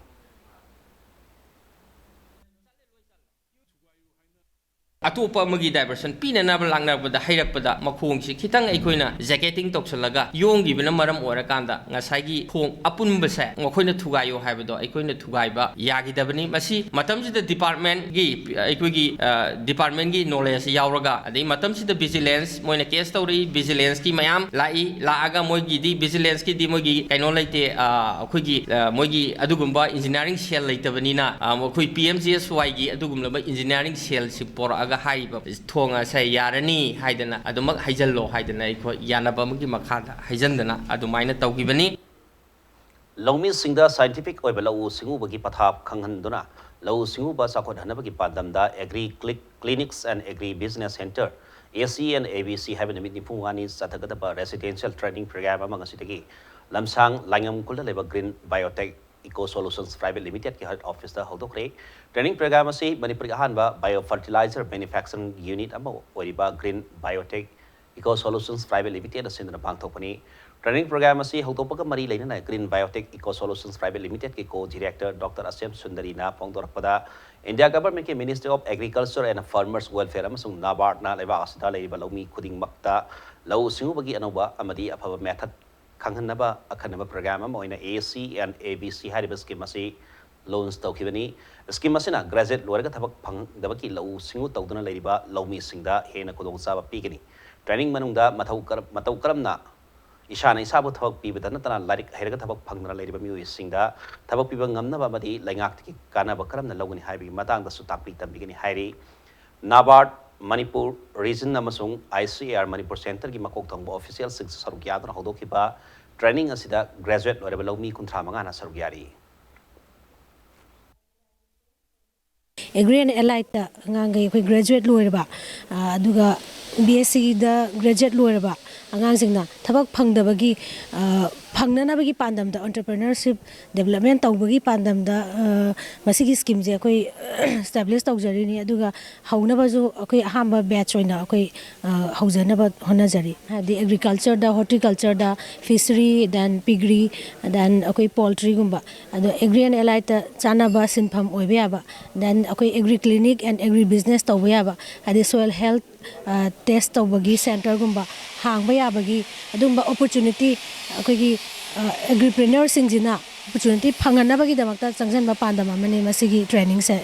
ꯑꯇꯣꯞꯄ ꯑꯃꯒꯤ diversion ꯄꯤꯅꯅꯕ ꯂꯥꯛꯅꯔꯛꯄꯗ, ꯍꯩꯔꯛꯄꯗ ꯃꯈꯣꯡꯁꯤ ꯈꯤꯇꯪ ꯑꯩꯈꯣꯏꯅ jacketing ꯇꯧꯁꯜꯂꯒ ꯌꯣꯝꯈꯤꯕꯅ ꯃꯔꯝ ꯑꯣꯏꯔꯀꯥꯟꯗ ꯉꯁꯥꯏꯒꯤ ꯈꯣꯡ ꯑꯄꯨꯟꯕꯁꯦ ꯃꯈꯣꯏꯅ ꯊꯨꯒꯥꯏꯌꯨ ꯍꯥꯏꯕꯗꯣ ꯑꯩꯈꯣꯏꯅ ꯊꯨꯒꯥꯏꯕ ꯌꯥꯈꯤꯗꯕꯅꯤ꯫ ꯃꯁꯤ ꯃꯇꯝꯁꯤꯗ departmentꯒꯤ, ꯑꯩꯈꯣꯏꯒꯤ, ꯑ, departmentꯒꯤ knowledge ꯌꯥꯎꯔꯒ, ꯑꯗꯩ ꯃꯇꯝꯁꯤꯗ vigilance ꯃꯣꯏꯅ case ꯇꯧꯔꯛꯏ, vigilanceꯀꯤ ꯃꯌꯥꯝ ꯂꯥꯛꯏ, ꯂꯥꯛꯑꯒ ꯃꯣꯏꯒꯤꯗꯤ vigilanceꯀꯤꯗꯤ ꯃꯣꯏꯒꯤ ꯀꯩꯅꯣ ꯂꯩꯇꯦ, ꯑ, ꯑꯩꯈꯣꯏꯒꯤ, ꯑ, ꯃꯣꯏꯒꯤ ꯑꯗꯨꯒꯨꯝꯕ engineering cell ꯂꯩꯇꯕꯅꯤꯅ, ꯑ, ꯑꯩꯈꯣꯏ P M G S Yꯒꯤ ꯑꯗꯨꯒꯨꯝꯂꯕ engineering cellꯁꯤ ꯄꯣꯔꯛꯑꯒ ꯍꯥꯏꯔꯤꯕ ꯊꯣꯡ ꯑꯁꯦ ꯌꯥꯔꯅꯤ ꯍꯥꯏꯗꯅ ꯑꯗꯨꯃꯛ ꯍꯩꯖꯜꯂꯣ ꯍꯥꯏꯗꯅ ꯑꯩꯈꯣꯏ ꯌꯥꯅꯕ ꯑꯃꯒꯤ ꯃꯈꯥꯗ ꯍꯩꯖꯟꯗꯅ ꯑꯗꯨꯃꯥꯏꯅ ꯇꯧꯈꯤꯕꯅꯤ꯫ ꯂꯧꯃꯤꯁꯤꯡꯗ scientific ꯑꯣꯏꯕ ꯂꯧꯎ ꯁꯤꯡꯎꯕꯒꯤ ꯄꯊꯥꯞ ꯈꯪꯍꯟꯗꯨꯅ ꯂꯧꯎ ꯁꯤꯡꯎꯕ ꯆꯥꯎꯈꯠꯍꯟꯅꯕꯒꯤ ꯄꯥꯟꯗꯝꯗ Agri Clinics and Agri Business Centre, A C and A B C ꯍꯥꯏꯕ ꯅꯨꯃꯤꯠ ꯅꯤꯐꯨ ꯃꯉꯥꯅꯤ ꯆꯠꯊꯒꯗꯕ residential training program ꯑꯃ ꯉꯁꯤꯗꯒꯤ ꯂꯝꯁꯥꯡ ꯂꯥꯏꯉꯝ ꯈꯨꯜꯗ ꯂꯩꯕ Green Biotech Eco Solutions Private Limitedꯀꯤ head officeꯇ ꯍꯧꯗꯣꯛꯈ꯭ꯔꯦ꯫ Training program ꯑꯁꯤ ꯃꯅꯤꯄꯨꯔꯒꯤ ꯑꯍꯥꯟꯕ bio fertilizer manufacturing unit ꯑꯃ ꯑꯣꯏꯔꯤꯕ Green Biotech Eco Solutions Private Limitedꯅ ꯁꯤꯟꯗꯨꯅ ꯄꯥꯡꯊꯣꯛꯄꯅꯤ꯫ Training program ꯑꯁꯤ ꯍꯧꯗꯣꯛꯄꯒ ꯃꯔꯤ ꯂꯩꯅꯅ Green Biotech Eco Solutions Private Limitedꯀꯤ co-director Doctor ꯑꯁꯦꯝ ꯁꯨꯟꯗꯔꯤꯅ ꯐꯣꯡꯗꯣꯔꯛꯄꯗ, India Governmentꯀꯤ Ministry of Agriculture and Farmers Welfare ꯑꯃꯁꯨꯡ NABARDꯅ ꯂꯩꯕꯥꯛ ꯑꯁꯤꯗ ꯂꯩꯔꯤꯕ ꯂꯧꯃꯤ ꯈꯨꯗꯤꯡꯃꯛꯇ ꯂꯧꯎ ꯁꯤꯡꯎꯕꯒꯤ ꯑꯅꯧꯕ ꯑꯃꯗꯤ ꯑꯐꯕ method ꯈꯪꯍꯟꯅꯕ ꯑꯈꯟꯅꯕ program ꯑꯃ ꯑꯣꯏꯅ A C and A B C ꯍꯥꯏꯔꯤꯕ scheme ꯑꯁꯤ launch ꯇꯧꯈꯤꯕꯅꯤ꯫ Scheme ꯑꯁꯤꯅ graduate ꯂꯣꯏꯔꯒ ꯊꯕꯛ ꯐꯪꯗꯕꯒꯤ ꯂꯧꯎ ꯁꯤꯡꯎ ꯇꯧꯗꯨꯅ ꯂꯩꯔꯤꯕ ꯂꯧꯃꯤꯁꯤꯡꯗ ꯍꯦꯟꯅ ꯈꯨꯗꯣꯡꯆꯥꯕ ꯄꯤꯒꯅꯤ꯫ Training ꯃꯅꯨꯡꯗ ꯃꯊꯧ ꯀꯔ-, ꯃꯇꯧ ꯀꯔꯝꯅ ꯏꯁꯥꯅ ꯏꯁꯥꯕꯨ ꯊꯕꯛ ꯄꯤꯕꯇ ꯅꯠꯇꯅ ꯂꯥꯏꯔꯤꯛ ꯍꯩꯔꯒ ꯊꯕꯛ ꯐꯪꯗꯅ ꯂꯩꯔꯤꯕ ꯃꯤꯑꯣꯏꯁꯤꯡꯗ ꯊꯕꯛ ꯄꯤꯕ ꯉꯝꯅꯕ ꯑꯃꯗꯤ ꯂꯩꯉꯥꯛꯇꯒꯤ ꯀꯥꯟꯅꯕ ꯀꯔꯝꯅ ꯂꯧꯒꯅꯤ ꯍꯥꯏꯕꯒꯤ ꯃꯇꯥꯡꯗꯁꯨ ꯇꯥꯛꯄꯤ ꯇꯝꯕꯤꯒꯅꯤ ꯍꯥꯏꯔꯤ꯫ NABARD ꯃꯅꯤꯄꯨꯔ region ꯑꯃꯁꯨꯡ I C A R Manipur centreꯒꯤ ꯃꯀꯣꯛ ꯊꯣꯡꯕ officialꯁꯤꯡꯁꯨ ꯁꯔꯨꯛ ꯌꯥꯗꯨꯅ ꯍꯧꯗꯣꯛꯈꯤꯕ training ꯑꯁꯤꯗ graduate ꯂꯣꯏꯔꯕ ꯂꯧꯃꯤ ꯀꯨꯟꯊ꯭ꯔꯥ ꯃꯉꯥꯅ ꯁꯔꯨꯛ ꯌꯥꯔꯤ꯫ Agri and Alliedꯇ ꯑꯉꯥꯡꯈꯩ ꯑꯩꯈꯣꯏ graduate ꯂꯣꯏꯔꯕ, ꯑ, ꯑꯗꯨꯒ B S Cꯗ graduate ꯂꯣꯏꯔꯕ ꯑꯉꯥꯡꯁꯤꯡꯅ ꯊꯕꯛ ꯐꯪꯗꯕꯒꯤ, ꯑ, ꯐꯪꯅꯅꯕꯒꯤ ꯄꯥꯟꯗꯝꯗ, entrepreneurship development ꯇꯧꯕꯒꯤ ꯄꯥꯟꯗꯝꯗ, ꯑ, ꯃꯁꯤꯒꯤ ꯁ꯭ꯀꯤꯝꯁꯦ ꯑꯩꯈꯣꯏ establish ꯇꯧꯖꯔꯤꯅꯤ꯫ ꯑꯗꯨꯒ ꯍꯧꯅꯕꯁꯨ ꯑꯩꯈꯣꯏ ꯑꯍꯥꯟꯕ batch ꯑꯣꯏꯅ ꯑꯩꯈꯣꯏ, ꯑ, ꯍꯧꯖꯅꯕ ꯍꯣꯠꯅꯖꯔꯤ꯫ ꯍꯥꯏꯕꯗꯤ agricultureꯗ, horticultureꯗ, fishery, then piggery, then ꯑꯩꯈꯣꯏ poultryꯒꯨꯝꯕ, ꯑꯗꯣ agri and alliedꯇ ꯆꯥꯅꯕ ꯁꯤꯟꯐꯝ ꯑꯣꯏꯕ ꯌꯥꯕ, then ꯑꯩꯈꯣꯏ agri clinic and agri business ꯇꯧꯕ ꯌꯥꯕ, ꯍꯥꯏꯗꯤ soil health test ꯇꯧꯕꯒꯤ centreꯒꯨꯝꯕ ꯍꯥꯡꯕ ꯌꯥꯕꯒꯤ ꯑꯗꯨꯒꯨꯝꯕ opportunity, ꯑꯩꯈꯣꯏꯒꯤ entrepreneurꯁꯤꯡꯁꯤꯅ opportunity ꯐꯪꯍꯟꯅꯕꯒꯤꯗꯃꯛꯇ ꯆꯪꯁꯤꯟꯕ ꯄꯥꯟꯗꯝ ꯑꯃꯅꯤ ꯃꯁꯤꯒꯤ trainingꯁꯦ꯫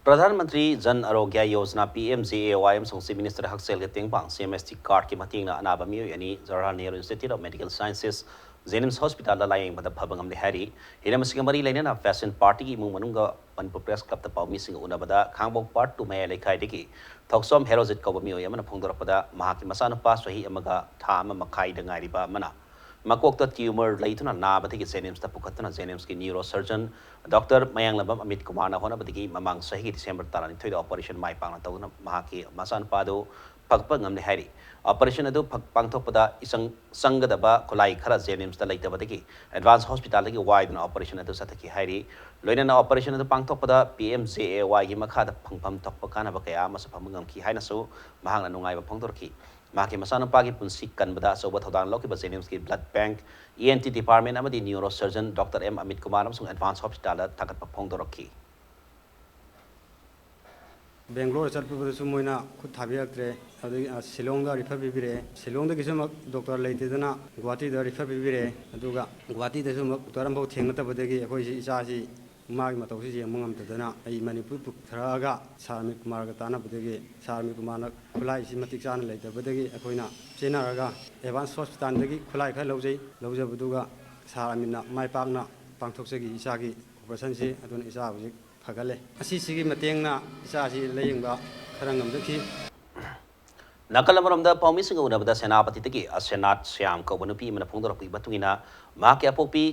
Pradhan Mantri Jan ꯑꯔꯣꯒ꯭ꯌ Yojana, P M J ꯑꯦ ꯋꯥꯏ ꯑꯃꯁꯨꯡ Chief Minister ꯍꯛꯁꯦꯜꯒꯤ ꯇꯦꯡꯕꯥꯡ, ꯁꯤ ꯑꯦꯝ ꯑꯦꯁ ꯇꯤ cardꯀꯤ ꯃꯇꯦꯡꯅ ꯑꯅꯥꯕ ꯃꯤꯑꯣꯏ ꯑꯅꯤ Jawaharlal Nehru Institute of Medical Sciences, JNIMS hospitalꯗ ꯂꯥꯌꯦꯡꯕꯗ ꯐꯕ ꯉꯝꯂꯦ ꯍꯥꯏꯔꯤ꯫ ꯍꯤꯔꯝ ꯑꯁꯤꯒ ꯃꯔꯤ ꯂꯩꯅꯅ fashion partyꯒꯤ ꯏꯃꯨꯡ ꯃꯅꯨꯡꯒ Manipur Press Clubꯇ ꯄꯥꯎꯃꯤꯁꯤꯡꯒ ꯎꯅꯕꯗ ꯈꯥꯡꯕꯣꯛ Part two ꯃꯌꯥꯏ ꯂꯩꯀꯥꯏꯗꯒꯤ ꯊꯣꯛꯆꯣꯝ ꯍꯦꯔꯣꯖꯤꯠ ꯀꯧꯕ ꯃꯤꯑꯣꯏ ꯑꯃꯅ ꯐꯣꯡꯗꯣꯔꯛꯄꯗ, ꯃꯍꯥꯛꯀꯤ ꯃꯆꯥꯅꯨꯄꯥ ꯆꯍꯤ ꯑꯃꯒ ꯊꯥ ꯑꯃ ꯃꯈꯥꯏꯗ ꯉꯥꯏꯔꯤꯕ ꯑꯃꯅ ꯃꯀꯣꯛꯇ tumor ꯂꯩꯗꯨꯅ ꯅꯥꯕꯗꯒꯤ JNIMSꯇ ꯄꯨꯈꯠꯇꯨꯅ JNIMSꯀꯤ neurosurgeon Doctor ꯃꯌꯥꯡꯂꯝꯕꯝ ꯑꯃꯤꯠ ꯀꯨꯃꯥꯔꯅ ꯍꯣꯠꯅꯕꯗꯒꯤ ꯃꯃꯥꯡ ꯆꯍꯤꯒꯤ December ꯇꯔꯥꯅꯤꯊꯣꯏꯗ operation ꯃꯥꯏ ꯄꯥꯛꯅ ꯇꯧꯗꯨꯅ ꯃꯍꯥꯛꯀꯤ ꯃꯆꯥꯅꯨꯄꯥ ꯑꯗꯨ ꯐꯒꯠꯄ ꯉꯝꯂꯦ ꯍꯥꯏꯔꯤ꯫ Operation ꯑꯗꯨ ꯐ-, ꯄꯥꯡꯊꯣꯛꯄꯗ ꯏꯆꯪ ꯆꯪꯒꯗꯕ ꯈꯨꯠꯂꯥꯏ ꯈꯔ JNIMSꯇ ꯂꯩꯇꯕꯗꯒꯤ advance hospitalꯗꯒꯤ ꯋꯥꯏꯗꯨꯅ operation ꯑꯗꯨ ꯆꯠꯊꯈꯤ ꯍꯥꯏꯔꯤ꯫ ꯂꯣꯏꯅꯅ operation ꯑꯗꯨ ꯄꯥꯡꯊꯣꯛꯄꯗ P M J A Yꯒꯤ ꯃꯈꯥꯗ ꯐꯪꯐꯝ ꯊꯣꯛꯄ ꯀꯥꯟꯅꯕ ꯀꯌꯥ ꯑꯃꯁꯨ ꯐꯪꯕ ꯉꯝꯈꯤ ꯍꯥꯏꯅꯁꯨ ꯃꯍꯥꯛꯅ ꯅꯨꯡꯉꯥꯏꯕ ꯐꯣꯡꯗꯣꯔꯛꯈꯤ꯫ ꯃꯍꯥꯛꯀꯤ ꯃꯆꯥꯅꯨꯄꯥꯒꯤ ꯄꯨꯟꯁꯤ ꯀꯟꯕꯗ ꯑꯆꯧꯕ ꯊꯧꯗꯥꯡ ꯂꯧꯈꯤꯕ JNIMSꯀꯤ blood bank, ENT department ꯑꯃꯗꯤ neurosurgeon Doctor M Amit Kumar ꯑꯃꯁꯨꯡ advance hospitalꯗ ꯊꯥꯒꯠꯄ ꯐꯣꯡꯗꯣꯔꯛꯈꯤ꯫ ꯕꯦꯡꯒ꯭ꯂꯣꯔ ꯆꯠꯄꯗꯁꯨ ꯃꯣꯏꯅ ꯈꯨꯠ ꯊꯥꯕꯤꯔꯛꯇ꯭ꯔꯦ꯫ ꯑꯗꯒꯤ, ꯑ, ꯁꯤꯂꯣꯡꯗ refer ꯄꯤꯕꯤꯔꯛꯑꯦ꯫ ꯁꯤꯂꯣꯡꯗꯒꯤꯁꯨ ꯑꯃꯨꯛ doctor ꯂꯩꯇꯗꯅ ꯒꯨꯋꯥꯍꯥꯇꯤꯗ refer ꯄꯤꯕꯤꯔꯛꯑꯦ꯫ ꯑꯗꯨꯒ ꯒꯨꯋꯥꯍꯥꯇꯤꯗꯁꯨ ꯑꯃꯨꯛ doctor ꯑꯃꯐꯥꯎ ꯊꯦꯡꯅꯗꯕꯗꯒꯤ ꯑꯩꯈꯣꯏꯁꯤ ꯏꯆꯥꯁꯤ ꯃꯥꯒꯤ ꯃꯇꯧꯁꯤ ꯌꯦꯡꯕ ꯉꯝꯗꯗꯅ ꯑꯩ ꯃꯅꯤꯄꯨꯔ ꯄꯨꯊꯔꯛꯑꯒ ꯁꯥꯔ ꯑꯃꯤꯠ ꯀꯨꯃꯥꯔꯒ ꯇꯥꯟꯅꯕꯗꯒꯤ ꯁꯥꯔ ꯑꯃꯤꯠ ꯀꯨꯃꯥꯔꯅ ꯈꯨꯠꯂꯥꯏꯁꯤ ꯃꯇꯤꯛ ꯆꯥꯅ ꯂꯩꯇꯕꯗꯒꯤ ꯑꯩꯈꯣꯏꯅ ꯆꯦꯟꯅꯔꯒ advance hospitalꯗꯒꯤ ꯈꯨꯠꯂꯥꯏ ꯈꯔ ꯂꯧꯖꯩ꯫ ꯂꯧꯖꯕꯗꯨꯒ ꯁꯥꯔ ꯑꯃꯤꯠꯅ ꯃꯥꯏ ꯄꯥꯛꯅ ꯄꯥꯡꯊꯣꯛꯆꯈꯤ ꯏꯆꯥꯒꯤ operationꯁꯤ꯫ ꯑꯗꯨꯅ ꯏꯆꯥ ꯍꯧꯖꯤꯛ ꯐꯒꯠꯂꯦ꯫ ꯑꯁꯤꯁꯤꯒꯤ ꯃꯇꯦꯡꯅ ꯏꯆꯥꯁꯤ ꯂꯥꯌꯦꯡꯕ ꯈꯔ ꯉꯝꯖꯈꯤ꯫ ꯅꯥꯀꯜ ꯑꯃꯔꯣꯝꯗ ꯄꯥꯎꯃꯤꯁꯤꯡꯒ ꯎꯅꯕꯗ ꯁꯦꯅꯥꯄꯇꯤꯗꯒꯤ ꯑꯁꯦꯅꯥꯠ ꯁ꯭ꯌꯥꯝ ꯀꯧꯕ ꯅꯨꯄꯤ ꯑꯃꯅ ꯐꯣꯡꯗꯣꯔꯛꯄꯒꯤ ꯃꯇꯨꯡ ꯏꯟꯅ, ꯃꯍꯥꯛꯀꯤ ꯑꯄꯣꯛꯄꯤ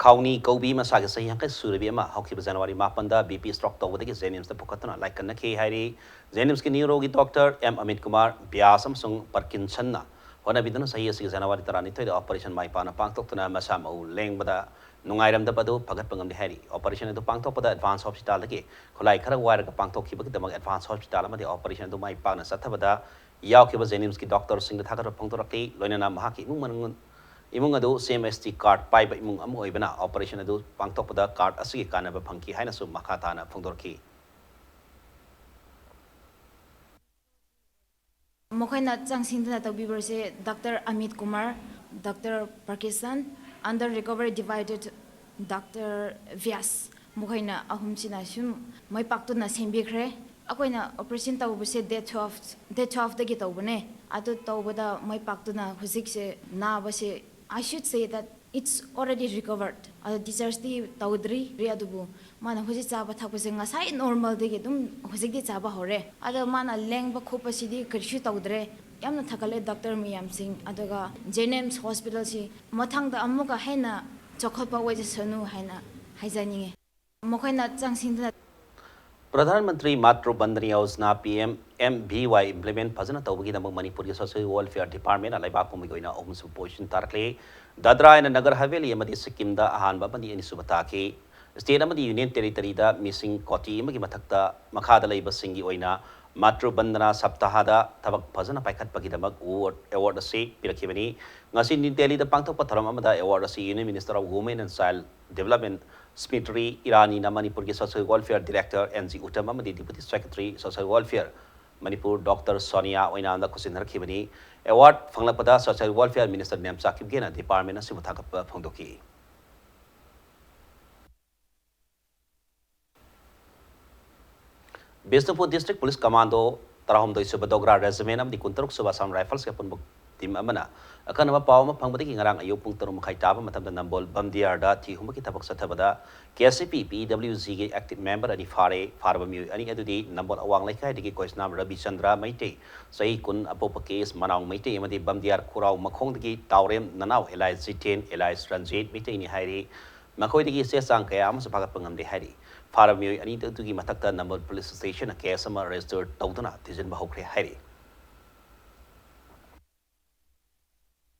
ꯈꯥꯎꯅꯤ ꯀꯧꯕꯤ ꯃꯁꯥꯒꯤ ꯆꯍꯤ ꯌꯥꯡꯈꯩ ꯁꯨꯔꯕꯤ ꯑꯃ ꯍꯧꯈꯤꯕ January ꯃꯥꯄꯟꯗ BP stroke ꯇꯧꯕꯗꯒꯤ JNIMSꯇ ꯄꯨꯈꯠꯇꯨꯅ ꯂꯥꯏꯀꯠꯅꯈꯤ ꯍꯥꯏꯔꯤ꯫ JNIMSꯀꯤ neuroꯒꯤ doctor M ꯑꯃꯤꯠ ꯀꯨꯃꯥꯔ, ꯕ꯭ꯌꯥꯁ ꯑꯃꯁꯨꯡ Parkinsonꯅ ꯍꯣꯠꯅꯕꯤꯗꯨꯅ ꯆꯍꯤ ꯑꯁꯤꯒꯤ ꯖꯅꯋꯥꯔꯤ ꯇꯔꯥꯅꯤꯊꯣꯏꯗ operation ꯃꯥꯏ ꯄꯥꯛꯅ ꯄꯥꯡꯊꯣꯛꯇꯨꯅ ꯃꯁꯥ ꯃꯎ ꯂꯦꯡꯕꯗ ꯅꯨꯡꯉꯥꯏꯔꯝꯗꯕ ꯑꯗꯨ ꯐꯒꯠꯄ ꯉꯝꯂꯦ ꯍꯥꯏꯔꯤ꯫ Operation ꯑꯗꯨ ꯄꯥꯡꯊꯣꯛꯄꯗ advance hospitalꯗꯒꯤ ꯈꯨꯠꯂꯥꯏ ꯈꯔ ꯋꯥꯏꯔꯒ ꯄꯥꯡꯊꯣꯛꯈꯤꯕꯒꯤꯗꯃꯛ advance hospital ꯑꯃꯗꯤ operation ꯑꯗꯨ ꯃꯥꯏ ꯄꯥꯛꯅ ꯆꯠꯊꯕꯗ ꯌꯥꯎꯈꯤꯕ JNIMSꯀꯤ doctorꯁꯤꯡꯗ ꯊꯥꯒꯠꯄ ꯐꯣꯡꯗꯣꯔꯛꯂꯤ꯫ ꯂꯣꯏꯅꯅ ꯃꯍꯥꯛꯀꯤ ꯏꯃꯨꯡ ꯃꯅꯨꯡ, ꯏꯃꯨꯡ ꯑꯗꯨ CMST card ꯄꯥꯏꯕ ꯏꯃꯨꯡ ꯑꯃ ꯑꯣꯏꯕꯅ operation ꯑꯗꯨ ꯄꯥꯡꯊꯣꯛꯄꯗ card ꯑꯁꯤꯒꯤ ꯀꯥꯟꯅꯕ ꯐꯪꯈꯤ ꯍꯥꯏꯅꯁꯨ ꯃꯈꯥ ꯇꯥꯅ ꯐꯣꯡꯗꯣꯔꯛꯈꯤ꯫ ꯃꯈꯣꯏꯅ ꯆꯪꯁꯤꯟꯗꯨꯅ ꯇꯧꯕꯤꯕꯁꯦ Doctor Amit Kumar, Doctor Parkinson, under recovery divided Doctor Vyas, ꯃꯈꯣꯏꯅ ꯑꯍꯨꯝꯁꯤꯅ ꯁꯨꯝ ꯃꯥꯏ ꯄꯥꯛꯇꯨꯅ ꯁꯦꯝꯕꯤꯈ꯭ꯔꯦ꯫ ꯑꯩꯈꯣꯏꯅ operation ꯇꯧꯕꯁꯦ date twelve, date twelveꯗꯒꯤ ꯇꯧꯕꯅꯦ꯫ ꯑꯗꯨ ꯇꯧꯕꯗ ꯃꯥꯏ ꯄꯥꯛꯇꯨꯅ ꯍꯧꯖꯤꯛꯁꯦ ꯅꯥꯕꯁꯦ, I should say that it's already recovered. ꯑꯗꯣ dischargeꯗꯤ ꯇꯧꯗ꯭ꯔꯤ, ꯑꯗꯨꯕꯨ ꯃꯥꯅ ꯍꯧꯖꯤꯛ ꯆꯥꯕ ꯊꯛꯄꯁꯦ ꯉꯁꯥꯏ normalꯗꯒꯤ ꯑꯗꯨꯝ ꯍꯧꯖꯤꯛꯇꯤ ꯆꯥꯕ ꯍꯧꯔꯦ꯫ ꯑꯗꯣ ꯃꯥꯅ ꯂꯦꯡꯕ ꯈꯣꯠꯄꯁꯤꯗꯤ ꯀꯔꯤꯁꯨ ꯇꯧꯗ꯭ꯔꯦ꯫ ꯌꯥꯝꯅ ꯊꯥꯒꯠꯂꯦ doctor ꯃꯌꯥꯝꯁꯤꯡ, ꯑꯗꯨꯒ JNIMS hospitalꯁꯤ ꯃꯊꯪꯗ ꯑꯃꯨꯛꯀ ꯍꯦꯟꯅ ꯆꯥꯎꯈꯠꯄ ꯑꯣꯏꯖꯁꯅꯨ ꯍꯥꯏꯅ ꯍꯥꯏꯖꯅꯤꯡꯉꯤ꯫ ꯃꯈꯣꯏꯅ ꯆꯪꯁꯤꯟꯗꯨꯅ ꯄ꯭ꯔꯙꯥꯟ ꯃꯟꯇ꯭ꯔꯤ ꯃꯥꯇ꯭ꯔꯨ ꯕꯟꯗꯅ ꯌꯣꯖꯅꯥ, PMMVY implement ꯐꯖꯅ ꯇꯧꯕꯒꯤꯗꯃꯛ ꯃꯅꯤꯄꯨꯔꯒꯤ social welfare departmentꯅ ꯂꯩꯕꯥꯛ ꯄꯨꯝꯕꯒꯤ ꯑꯣꯏꯅ ꯑꯍꯨꯝꯁꯨꯕ position ꯇꯥꯔꯛꯂꯤ꯫ ꯗꯥꯗ꯭ꯔꯥ and ꯅꯒꯔ ꯍꯥꯚꯦꯂꯤ ꯑꯃꯗꯤ ꯁꯤꯛꯀꯤꯝꯗ ꯑꯍꯥꯟꯕ ꯑꯃꯗꯤ ꯑꯅꯤꯁꯨꯕ ꯇꯥꯈꯤ꯫ State ꯑꯃꯗꯤ Union Territoryꯗ ꯃꯤꯁꯤꯡ ꯀꯣꯇꯤ ꯑꯃꯒꯤ ꯃꯊꯛꯇ, ꯃꯈꯥꯗ ꯂꯩꯕꯁꯤꯡꯒꯤ ꯑꯣꯏꯅ ꯃꯥꯇ꯭ꯔꯨ ꯕꯟꯗꯅꯥ ꯁꯞꯇꯥꯍꯗ ꯊꯕꯛ ꯐꯖꯅ ꯄꯥꯏꯈꯠꯄꯒꯤꯗꯃꯛ award, award ꯑꯁꯤ ꯄꯤꯔꯛꯈꯤꯕꯅꯤ꯫ ꯉꯁꯤ ꯅ꯭ꯌꯨ ꯗꯦꯜꯂꯤꯗ ꯄꯥꯡꯊꯣꯛꯄ ꯊꯧꯔꯝ ꯑꯃꯗ award ꯑꯁꯤ Union Minister of Women and Child Development ꯁ꯭ꯃ꯭ꯔꯤꯇꯤ ꯏꯔꯥꯅꯤꯅ ꯃꯅꯤꯄꯨꯔꯒꯤ social welfare director N G Uttam ꯑꯃꯗꯤ deputy secretary social welfare Manipur Doctor Sonia ꯑꯣꯏꯅꯥꯝꯗ ꯈꯨꯠꯁꯤꯟꯅꯔꯛꯈꯤꯕꯅꯤ꯫ Award ꯐꯪꯂꯛꯄꯗ social welfare minister Nemcha ꯀꯤꯞꯒꯦꯅ department ꯑꯁꯤꯕꯨ ꯊꯥꯒꯠꯄ ꯐꯣꯡꯗꯣꯛꯈꯤ꯫ ꯕꯤꯁꯅꯨꯄꯨꯔ district police commando ꯇꯔꯥꯍꯨꯝꯗꯣꯏ ꯁꯨꯕ Dogra regiment ꯑꯃꯗꯤ ꯀꯨꯟꯇꯔꯨꯛ ꯁꯨꯕ Assam Riflesꯀꯤ ꯑꯄꯨꯟꯕ team ꯑꯃꯅ ꯑꯈꯟꯅꯕ ꯄꯥꯎ ꯑꯃ ꯐꯪꯕꯗꯒꯤ ꯉꯔꯥꯡ ꯑꯌꯨꯛ ꯄꯨꯡ ꯇꯔꯨꯛ ꯃꯈꯥꯏ ꯇꯥꯕ ꯃꯇꯝꯗ ꯅꯝꯕꯣꯜ ꯕꯝꯗꯤꯌꯥꯔꯗ ꯊꯤ ꯍꯨꯝꯕꯒꯤ ꯊꯕꯛ ꯆꯠꯊꯕꯗ KCP PWGꯒꯤ active member ꯑꯅꯤ ꯐꯥꯔꯦ꯫ ꯐꯥꯔꯕ ꯃꯤꯑꯣꯏ ꯑꯅꯤ ꯑꯗꯨꯗꯤ ꯅꯝꯕꯣꯜ ꯑꯋꯥꯡ ꯂꯩꯀꯥꯏꯗꯒꯤ ꯀꯣꯏꯁꯅꯥꯝ ꯔꯕꯤꯆꯟꯗ꯭ꯔ ꯃꯩꯇꯩ, ꯆꯍꯤ ꯀꯨꯟ, ꯑꯄꯣꯛꯄ ꯀꯦ ꯑꯦꯁ ꯃꯅꯥꯎ ꯃꯩꯇꯩ ꯑꯃꯗꯤ ꯕꯝꯗꯤꯌꯥꯔ ꯈꯨꯔꯥꯎ ꯃꯈꯣꯡꯗꯒꯤ ꯇꯥꯎꯔꯦꯝ ꯅꯅꯥꯎ alias ꯖꯤꯇꯦꯟ alias ꯔꯟꯖꯤꯠ ꯃꯩꯇꯩꯅꯤ ꯍꯥꯏꯔꯤ꯫ ꯃꯈꯣꯏꯗꯒꯤ ꯆꯦ ꯆꯥꯡ ꯀꯌꯥ ꯑꯃꯁꯨ ꯐꯥꯒꯠꯄ ꯉꯝꯗꯦ ꯍꯥꯏꯔꯤ꯫ ꯐꯥꯔꯕ ꯃꯤꯑꯣꯏ ꯑꯅꯤ ꯑꯗꯨꯒꯤ ꯃꯊꯛꯇ ꯅꯝꯕꯣꯜ police stationꯅ case ꯑꯃ register ꯇꯧꯗꯨꯅ ꯊꯤꯖꯤꯟꯕ ꯍꯧꯈ꯭ꯔꯦ ꯍꯥꯏꯔꯤ꯫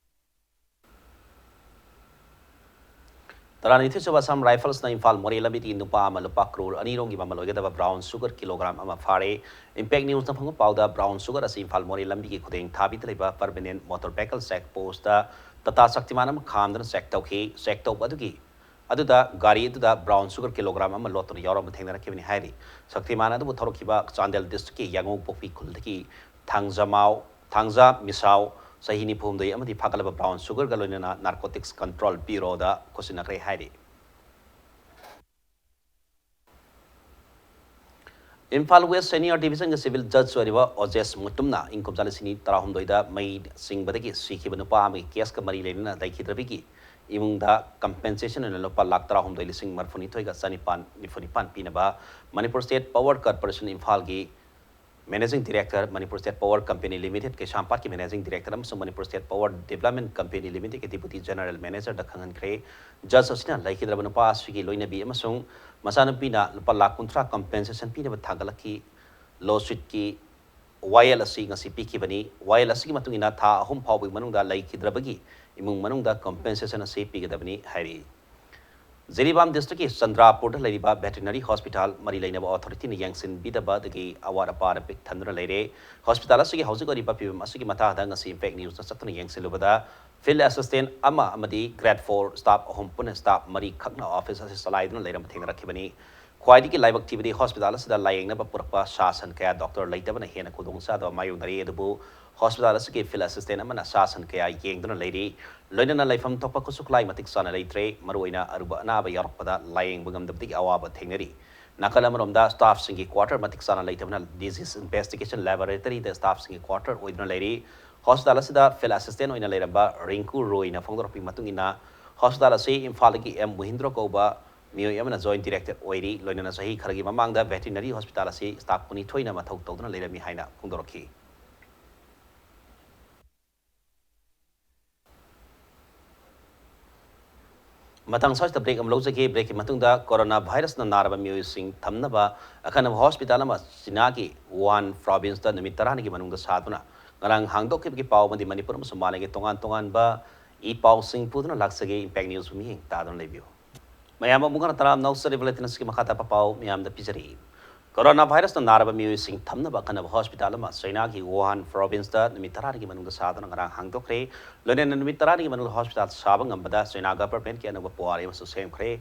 ꯇꯔꯥꯅꯤꯊꯣꯏ ꯁꯨꯕ ꯑꯁꯥꯝ ꯔꯥꯏꯐꯜꯁꯅ ꯏꯝꯐꯥꯜ ꯃꯣꯔꯦ ꯂꯝꯕꯤꯗꯒꯤ ꯅꯨꯄꯥ ꯑꯃ ꯂꯨꯄꯥ ꯀ꯭ꯔꯣꯔ ꯑꯅꯤ ꯔꯣꯝꯒꯤ ꯃꯃꯜ ꯑꯣꯏꯒꯗꯕ ꯕ꯭ꯔꯥꯎꯟ ꯁꯨꯒꯔ ꯀꯤꯂꯣꯒ꯭ꯔꯥꯝ ꯑꯃ ꯐꯥꯔꯦ꯫ ꯏꯝꯄꯦꯛ ꯅ꯭ꯌꯨꯁꯅ ꯐꯪꯕ ꯄꯥꯎꯗ, ꯕ꯭ꯔꯥꯎꯟ ꯁꯨꯒꯔ ꯑꯁꯤ ꯏꯝꯐꯥꯜ ꯃꯣꯔꯦ ꯂꯝꯕꯤꯒꯤ ꯈꯨꯗꯦꯡ ꯊꯥꯕꯤꯗ ꯂꯩꯕ permanent motor vehicle check post Tata Shaktimaan ꯑꯃ ꯈꯥꯝꯗꯨꯅ ꯆꯦꯛ ꯇꯧꯈꯤ꯫ ꯆꯦꯛ ꯇꯧꯕ ꯑꯗꯨꯒꯤ ꯑꯗꯨꯗ ꯒꯥꯔꯤ ꯑꯗꯨꯗ ꯕ꯭ꯔꯥꯎꯟ ꯁꯨꯒꯔ ꯀꯤꯂꯣꯒ꯭ꯔꯥꯝ ꯑꯃ ꯂꯣꯠꯇꯨꯅ ꯌꯥꯎꯔꯝꯕ ꯊꯦꯡꯅꯔꯛꯈꯤꯕꯅꯤ ꯍꯥꯏꯔꯤ꯫ ꯁꯛꯇꯤꯃꯥꯟ ꯑꯗꯨꯕꯨ ꯊꯧꯔꯛꯈꯤꯕ ꯆꯥꯟꯗꯦꯜ ꯗꯤꯁꯇ꯭ꯔꯤꯛꯀꯤ ꯌꯥꯉꯧꯄꯣꯛꯄꯤ ꯈꯨꯜꯗꯒꯤ ꯊꯥꯡꯖꯃꯥꯎ, ꯊꯥꯡꯖ ꯃꯤꯁꯥꯎ, ꯆꯍꯤ ꯅꯤꯐꯨ ꯍꯨꯝꯗꯣꯏ ꯑꯃꯗꯤ ꯐꯥꯒꯠꯂꯕ ꯕ꯭ꯔꯥꯎꯟ ꯁꯨꯒꯔꯒ ꯂꯣꯏꯅꯅ ꯅꯥꯔꯀꯣꯇꯤꯛꯁ ꯀꯟꯇ꯭ꯔꯣꯜ ꯕ꯭ꯌꯨꯔꯣꯗ ꯈꯨꯠꯁꯤꯟꯅꯈ꯭ꯔꯦ ꯍꯥꯏꯔꯤ꯫ ꯏꯝꯐꯥꯜ ꯋꯦꯁ ꯁꯦꯅꯤꯌꯔ ꯗꯤꯕꯤꯖꯟꯒꯤ ꯁꯤꯚꯤꯜ ꯖꯖ ꯑꯣꯏꯔꯤꯕ ꯑꯣꯖꯦꯁ ꯃꯨꯇꯨꯝꯅ ꯏꯪ ꯀꯨꯝꯖꯥ ꯂꯤꯁꯤꯡ ꯑꯅꯤ ꯇꯔꯥꯍꯨꯝꯗꯣꯏꯗ ꯃꯩ ꯆꯤꯡꯕꯗꯒꯤ ꯁꯤꯈꯤꯕ ꯅꯨꯄꯥ ꯑꯃꯒꯤ ꯀꯦꯁꯀ ꯃꯔꯤ ꯂꯩꯅꯅ ꯂꯩꯈꯤꯗ꯭ꯔꯕꯒꯤ ꯏꯃꯨꯡꯗ ꯀꯝꯄꯦꯟꯁꯦꯁꯟ ꯑꯣꯏꯅ ꯂꯨꯄꯥ ꯂꯥꯈ ꯇꯔꯥꯍꯨꯝꯗꯣꯏ ꯂꯤꯁꯤꯡ ꯃꯔꯤꯐꯨꯅꯤꯊꯣꯏꯒ ꯆꯅꯤꯄꯥꯟ ꯅꯤꯐꯨ ꯅꯤꯄꯥꯟ ꯄꯤꯅꯕ ꯃꯅꯤꯄꯨꯔ ꯁ꯭ꯇꯦꯠ ꯄꯋꯔ ꯀꯣꯔꯄꯣꯔꯦꯁꯟ ꯏꯝꯐꯥꯜꯒꯤ managing director, Manipur state power company limited ꯀꯩꯁꯥꯝꯄꯥꯠꯀꯤ ꯃꯦꯅꯦꯖꯤꯡ ꯗꯤꯔꯦꯛꯇꯔ ꯑꯃꯁꯨꯡ Manipur state power development company ꯂꯤꯃꯤꯇꯦꯗꯀꯤ ꯗꯤꯄꯨꯇꯤ ꯖꯦꯅꯔꯦꯜ ꯃꯦꯅꯦꯖꯔꯗ ꯈꯪꯍꯟꯈ꯭ꯔꯦ꯫ ꯖꯖ ꯑꯁꯤꯅ ꯂꯩꯈꯤꯗ꯭ꯔꯕ ꯅꯨꯄꯥ ꯑꯁꯤꯒꯤ ꯂꯣꯏꯅꯕꯤ ꯑꯃꯁꯨꯡ ꯃꯆꯥꯅꯨꯄꯤꯅ ꯂꯨꯄꯥ ꯂꯥꯈ ꯀꯨꯟꯊ꯭ꯔꯥ ꯀꯝꯄꯦꯟꯁꯦꯁꯟ ꯄꯤꯅꯕ ꯊꯥꯡꯒꯠꯂꯛꯈꯤ꯫ ꯂꯣꯁꯨꯏꯠꯀꯤ ꯋꯥꯌꯦꯜ ꯑꯁꯤ ꯉꯁꯤ ꯄꯤꯈꯤꯕꯅꯤ꯫ ꯋꯥꯌꯦꯜ ꯑꯁꯤꯒꯤ ꯃꯇꯨꯡ ꯏꯟꯅ ꯊꯥ ꯑꯍꯨꯝ ꯐꯥꯎꯕꯒꯤ ꯃꯅꯨꯡꯗ ꯂꯩꯈꯤꯗ꯭ꯔꯕꯒꯤ ꯏꯃꯨꯡ ꯃꯅꯨꯡꯗ ꯀꯝꯄꯦꯟꯁꯦꯁꯟ ꯑꯁꯤ ꯄꯤꯒꯗꯕꯅꯤ ꯍꯥꯏꯔꯤ꯫ ꯖꯤꯔꯤꯕꯥꯝ ꯗꯤꯁꯇ꯭ꯔꯤꯛꯀꯤ ꯆꯟꯗ꯭ꯔꯥꯄꯨꯔꯗ ꯂꯩꯔꯤꯕ ꯚꯦꯇꯤꯅꯔꯤ ꯍꯣꯁꯄꯤꯇꯥꯜ ꯃꯔꯤ ꯂꯩꯅꯕ ꯑꯣꯊꯣꯔꯤꯇꯤꯅ ꯌꯦꯡꯁꯤꯟꯕꯤꯗꯕꯗꯒꯤ ꯑꯋꯥꯠ ꯑꯄꯥꯅ ꯄꯤꯛ ꯊꯟꯗꯨꯅ ꯂꯩꯔꯦ꯫ ꯍꯣꯁꯄꯤꯇꯥꯜ ꯑꯁꯤꯒꯤ ꯍꯧꯖꯤꯛ ꯑꯣꯏꯔꯤꯕ ꯐꯤꯕꯝ ꯑꯁꯤꯒꯤ ꯃꯇꯥꯡꯗ ꯉꯁꯤ ꯏꯝꯄꯦꯛ ꯅ꯭ꯌꯨꯁꯅ ꯆꯠꯇꯨꯅ ꯌꯦꯡꯁꯤꯜꯂꯨꯕꯗ, ꯐꯤꯜꯗ ꯑꯦꯁꯤꯁꯇꯦꯟꯠ ꯑꯃ ꯑꯃꯗꯤ ꯒ꯭ꯔꯦꯗ ꯐꯣꯔ ꯁ꯭ꯇꯥꯐ ꯑꯍꯨꯝ ꯄꯨꯟꯅ ꯁ꯭ꯇꯥꯐ ꯃꯔꯤ ꯈꯛꯅ ꯑꯣꯐꯤꯁ ꯑꯁꯤ ꯆꯂꯥꯏꯗꯨꯅ ꯂꯩꯔꯝꯕ ꯊꯦꯡꯅꯔꯛꯈꯤꯕꯅꯤ꯫ ꯈ꯭ꯋꯥꯏꯗꯒꯤ ꯂꯥꯏꯕꯛ ꯊꯤꯕꯗꯤ ꯍꯣꯁꯄꯤꯇꯥꯜ ꯑꯁꯤꯗ ꯂꯥꯌꯦꯡꯅꯕ ꯄꯨꯔꯛꯄ ꯁꯥ ꯁꯟ ꯀꯌꯥ ꯗꯣꯛꯇꯔ ꯂꯩꯇꯕꯅ ꯍꯦꯟꯅ ꯈꯨꯗꯣꯡꯆꯥꯗꯕ ꯃꯥꯌꯣꯛꯅꯔꯤ꯫ ꯑꯗꯨꯕꯨ ꯍꯣꯁꯄꯤꯇꯥꯜ ꯑꯁꯤꯒꯤ ꯐꯤꯜꯗ ꯑꯦꯁꯤꯁꯇꯦꯟꯠ ꯑꯃꯅ ꯁꯥ ꯁꯟ ꯀꯌꯥ ꯌꯦꯡꯗꯨꯅ ꯂꯩꯔꯤ꯫ ꯂꯣꯏꯅꯅ ꯂꯩꯐꯝ ꯊꯣꯛꯄ ꯈꯨꯠꯁꯨ ꯈꯨꯠꯂꯥꯏ ꯃꯇꯤꯛ ꯆꯥꯅ ꯂꯩꯇ꯭ꯔꯦ꯫ ꯃꯔꯨꯑꯣꯏꯅ ꯑꯔꯨꯕ ꯑꯅꯥꯕ ꯌꯥꯎꯔꯛꯄꯗ ꯂꯥꯌꯦꯡꯕ ꯉꯝꯗꯕꯗꯒꯤ ꯑꯋꯥꯕ ꯊꯦꯡꯅꯔꯤ꯫ ꯅꯥꯀꯜ ꯑꯃꯔꯣꯝꯗ ꯁ꯭ꯇꯥꯐꯁꯤꯡꯒꯤ ꯀ꯭ꯋꯥꯇꯔ ꯃꯇꯤꯛ ꯆꯥꯅ ꯂꯩꯇꯕꯅ ꯗꯤꯖꯤꯖ ꯏꯟꯚꯦꯁꯇꯤꯒꯦꯁꯟ ꯂꯦꯕꯣꯔꯦꯇꯔꯤꯗ ꯁ꯭ꯇꯥꯐꯁꯤꯡꯒꯤ ꯀ꯭ꯋꯥꯇꯔ ꯑꯣꯏꯗꯨꯅ ꯂꯩꯔꯤ꯫ ꯍꯣꯁꯄꯤꯇꯥꯜ ꯑꯁꯤꯗ ꯐꯤꯜꯗ ꯑꯦꯁꯤꯁꯇꯦꯟꯠ ꯑꯣꯏꯅ ꯂꯩꯔꯝꯕ ꯔꯤꯡꯀꯨ ꯔꯣꯏꯅ ꯐꯣꯡꯗꯣꯔꯛꯄꯒꯤ ꯃꯇꯨꯡ ꯏꯟꯅ, ꯍꯣꯁꯄꯤꯇꯥꯜ ꯑꯁꯤ ꯏꯝꯐꯥꯜꯗꯒꯤ ꯑꯦꯝ ꯃꯣꯍꯤꯟꯗ꯭ꯔꯣ ꯀꯧꯕ ꯃꯤꯑꯣꯏ ꯑꯃꯅ ꯖꯣꯏꯟꯠ ꯗꯤꯔꯦꯛꯇꯔ ꯑꯣꯏꯔꯤ꯫ ꯂꯣꯏꯅꯅ ꯆꯍꯤ ꯈꯔꯒꯤ ꯃꯃꯥꯡꯗ ꯚꯦꯇꯤꯅꯔꯤ ꯍꯣꯁꯄꯤꯇꯥꯜ ꯑꯁꯤ ꯁ꯭ꯇꯥꯐ ꯀꯨꯟꯅꯤꯊꯣꯏꯅ ꯃꯊꯧ ꯇꯧꯗꯨꯅ ꯂꯩꯔꯝꯃꯤ ꯍꯥꯏꯅ ꯐꯣꯡꯗꯣꯔꯛꯈꯤ꯫ ꯃꯇꯥꯡ ꯑꯁꯤꯗ ꯕ꯭ꯔꯦꯛ ꯑꯃ ꯂꯧꯖꯒꯦ꯫ ꯕ꯭ꯔꯦꯛꯀꯤ ꯃꯇꯨꯡꯗ ꯀꯣꯔꯣꯅꯥ ꯚꯥꯏꯔꯁꯅ ꯅꯥꯔꯕ ꯃꯤꯑꯣꯏꯁꯤꯡ ꯊꯝꯅꯕ ꯑꯈꯟꯅꯕ ꯍꯣꯁꯄꯤꯇꯥꯜ ꯑꯃ ꯆꯤꯅꯥꯒꯤ ꯋꯨꯍꯥꯟ ꯄ꯭ꯔꯣꯚꯤꯟꯁꯇ ꯅꯨꯃꯤꯠ ꯇꯔꯥꯅꯤꯒꯤ ꯃꯅꯨꯡꯗ ꯁꯥꯗꯨꯅ ꯉꯔꯥꯡ ꯍꯥꯡꯗꯣꯛꯈꯤꯕꯒꯤ ꯄꯥꯎ ꯑꯃꯗꯤ ꯃꯅꯤꯄꯨꯔ ꯑꯃꯁꯨꯡ ꯃꯥꯂꯦꯝꯒꯤ ꯇꯣꯉꯥꯟ ꯇꯣꯉꯥꯟꯕ ꯏ ꯄꯥꯎꯁꯤꯡ ꯄꯨꯗꯨꯅ ꯂꯥꯛꯆꯒꯦ꯫ ꯏꯝꯄꯦꯛ ꯅ꯭ꯌꯨꯁ ꯃꯤꯠꯌꯦꯡ ꯇꯥꯗꯨꯅ ꯂꯩꯕꯤꯌꯨ꯫ ꯃꯌꯥꯝ ꯑꯃꯨꯛ ꯍꯟꯅ ꯇꯔꯥꯝꯅ ꯑꯣꯛꯆꯔꯤ꯫ Bulletin ꯑꯁꯤꯒꯤ ꯃꯈꯥ ꯇꯥꯕ ꯄꯥꯎ ꯃꯌꯥꯝꯗ ꯄꯤꯖꯔꯤ꯫ Corona virus ꯅ ꯅꯥꯔꯕ ꯃꯤꯑꯣꯏꯁꯤꯡ ꯊꯝꯅꯕ ꯑꯈꯟꯅꯕ hospital ꯑꯃ China ꯒꯤ Wuhan province ꯇ ꯅꯨꯃꯤꯠ ꯇꯔꯥꯅꯤꯒꯤ ꯃꯅꯨꯡꯗ ꯁꯥꯗꯨꯅ ꯉꯔꯥꯡ ꯍꯥꯡꯗꯣꯛꯈ꯭ꯔꯦ꯫ ꯂꯣꯏꯅꯅ ꯅꯨꯃꯤꯠ ꯇꯔꯥꯅꯤꯒꯤ ꯃꯅꯨꯡꯗ hospital ꯁꯥꯕ ꯉꯝꯕꯗ China government ꯀꯤ ꯑꯅꯧꯕ ꯄꯨꯋꯥꯔꯤ ꯑꯃꯁꯨ ꯁꯦꯝꯈ꯭ꯔꯦ꯫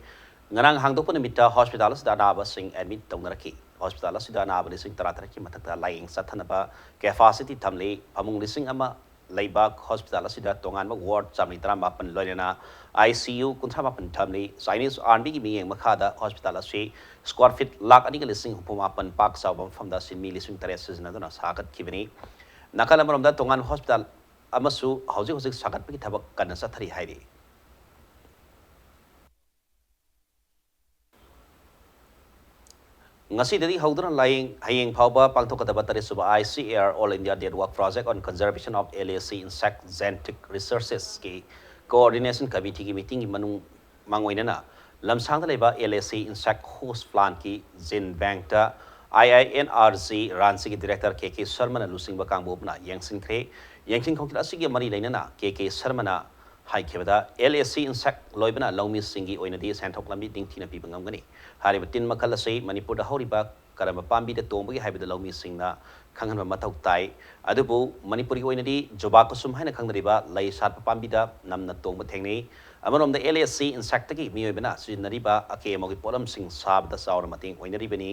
ꯉꯔꯥꯡ ꯍꯥꯡꯗꯣꯛꯄ ꯅꯨꯃꯤꯠꯇ hospital ꯑꯁꯤꯗ ꯑꯅꯥꯕꯁꯤꯡ admit ꯇꯧꯅꯔꯛꯈꯤ꯫ Hospital ꯑꯁꯤꯗ ꯑꯅꯥꯕ ꯂꯤꯁꯤꯡ ꯇꯔꯥꯇꯔꯦꯠꯀꯤ ꯃꯊꯛꯇ ꯂꯥꯌꯦꯡ ꯆꯠꯊꯅꯕ capacity ꯊꯝꯂꯤ꯫ ꯐꯃꯨꯡ ꯂꯤꯁꯤꯡ ꯑꯃ ꯂꯩꯕ hospital ꯑꯁꯤꯗ ꯇꯣꯉꯥꯟꯕ ward ꯆꯥꯃꯔꯤ ꯇꯔꯥꯃꯥꯄꯟ ꯂꯣꯏꯅꯅ ICU ꯀꯨꯟꯊ꯭ꯔꯥ ꯃꯥꯄꯟ ꯊꯝꯂꯤ꯫ Chinese army ꯒꯤ ꯃꯤꯠꯌꯦꯡ ꯃꯈꯥꯗ hospital ꯑꯁꯤ square feet ꯂꯥꯈ ꯑꯅꯤꯒ ꯂꯤꯁꯤꯡ ꯍꯨꯝꯐꯨ ꯃꯥꯄꯟ ꯄꯥꯛ ꯆꯥꯎꯕ ꯃꯐꯝꯗ ꯁꯤꯟꯃꯤ ꯂꯤꯁꯤꯡ ꯇꯔꯦꯠ ꯁꯤꯖꯤꯟꯅꯗꯨꯅ ꯁꯥꯒꯠꯈꯤꯕꯅꯤ꯫ ꯅꯥꯀꯜ ꯑꯃꯔꯣꯝꯗ ꯇꯣꯉꯥꯟꯕ hospital ꯑꯃꯁꯨ ꯍꯧꯖꯤꯛ ꯍꯧꯖꯤꯛ ꯁꯥꯒꯠꯄꯒꯤ ꯊꯕꯛ ꯀꯟꯅ ꯆꯠꯊꯔꯤ ꯍꯥꯏꯔꯤ꯫ ꯉꯁꯤꯗꯒꯤ ꯍꯧꯗꯨꯅ ꯂꯥꯌꯦꯡ-, ꯍꯌꯦꯡ ꯐꯥꯎꯕ ꯄꯥꯡꯊꯣꯛꯀꯗꯕ ꯇꯔꯦꯠꯁꯨꯕ ICAR, All India Network Project on Conservation of LAC Insect Genetic Resources ꯀꯤ Coordination Committee ꯒꯤ meeting ꯒꯤ ꯃꯅꯨꯡ ꯃꯥꯡꯑꯣꯏꯅꯅ ꯂꯝꯁꯥꯡꯗ ꯂꯩꯕ LAC insect host plant ꯀꯤ gene bank ꯇ IINRG ꯔꯥꯟꯆꯤꯒꯤ director ꯀꯦ ꯀꯦ ꯁꯔꯃꯅ ꯂꯨꯆꯤꯡꯕ ꯀꯥꯡꯕꯨ ꯑꯃꯅ ꯌꯦꯡꯁꯤꯟꯈ꯭ꯔꯦ꯫ ꯌꯦꯡꯁꯤꯟ ꯈꯣꯡꯖꯤꯜ ꯑꯁꯤꯒ ꯃꯔꯤ ꯂꯩꯅꯅ ꯀꯦ ꯀꯦ ꯁꯔꯃꯅ ꯍꯥꯏꯈꯤꯕꯗ, LAC insect ꯂꯣꯏꯕꯅ ꯂꯧꯃꯤꯁꯤꯡꯒꯤ ꯑꯣꯏꯅꯗꯤ ꯁꯦꯟꯊꯣꯛ ꯂꯝꯕꯤ ꯅꯤꯡꯊꯤꯅ ꯄꯤꯕ ꯉꯝꯒꯅꯤ꯫ ꯍꯥꯏꯔꯤꯕ ꯇꯤꯟ ꯃꯈꯜ ꯑꯁꯤ ꯃꯅꯤꯄꯨꯔꯗ ꯍꯧꯔꯤꯕ ꯀꯔꯝꯕ ꯄꯥꯝꯕꯤꯗ ꯇꯣꯡꯕꯒꯦ ꯍꯥꯏꯕꯗꯨ ꯂꯧꯃꯤꯁꯤꯡꯅ ꯈꯪꯍꯟꯕ ꯃꯊꯧ ꯇꯥꯏ꯫ ꯑꯗꯨꯕꯨ ꯃꯅꯤꯄꯨꯔꯒꯤ ꯑꯣꯏꯅꯗꯤ ꯖꯨꯕꯥ ꯀꯨꯁꯨꯝ ꯍꯥꯏꯅ ꯈꯪꯅꯔꯤꯕ ꯂꯩ ꯁꯥꯠꯄ ꯄꯥꯝꯕꯤꯗ ꯅꯝꯅ ꯇꯣꯡꯕ ꯊꯦꯡꯅꯩ꯫ ꯑꯃꯔꯣꯝꯗ, LAC insect ꯇꯒꯤ ꯃꯤꯑꯣꯏꯕꯅ ꯁꯤꯖꯤꯟꯅꯔꯤꯕ ꯑꯀꯦ ꯑꯃꯧꯒꯤ ꯄꯣꯠꯂꯝꯁꯤꯡ ꯁꯥꯕꯗ ꯆꯥꯎꯅ ꯃꯇꯦꯡ ꯑꯣꯏꯅꯔꯤꯕꯅꯤ꯫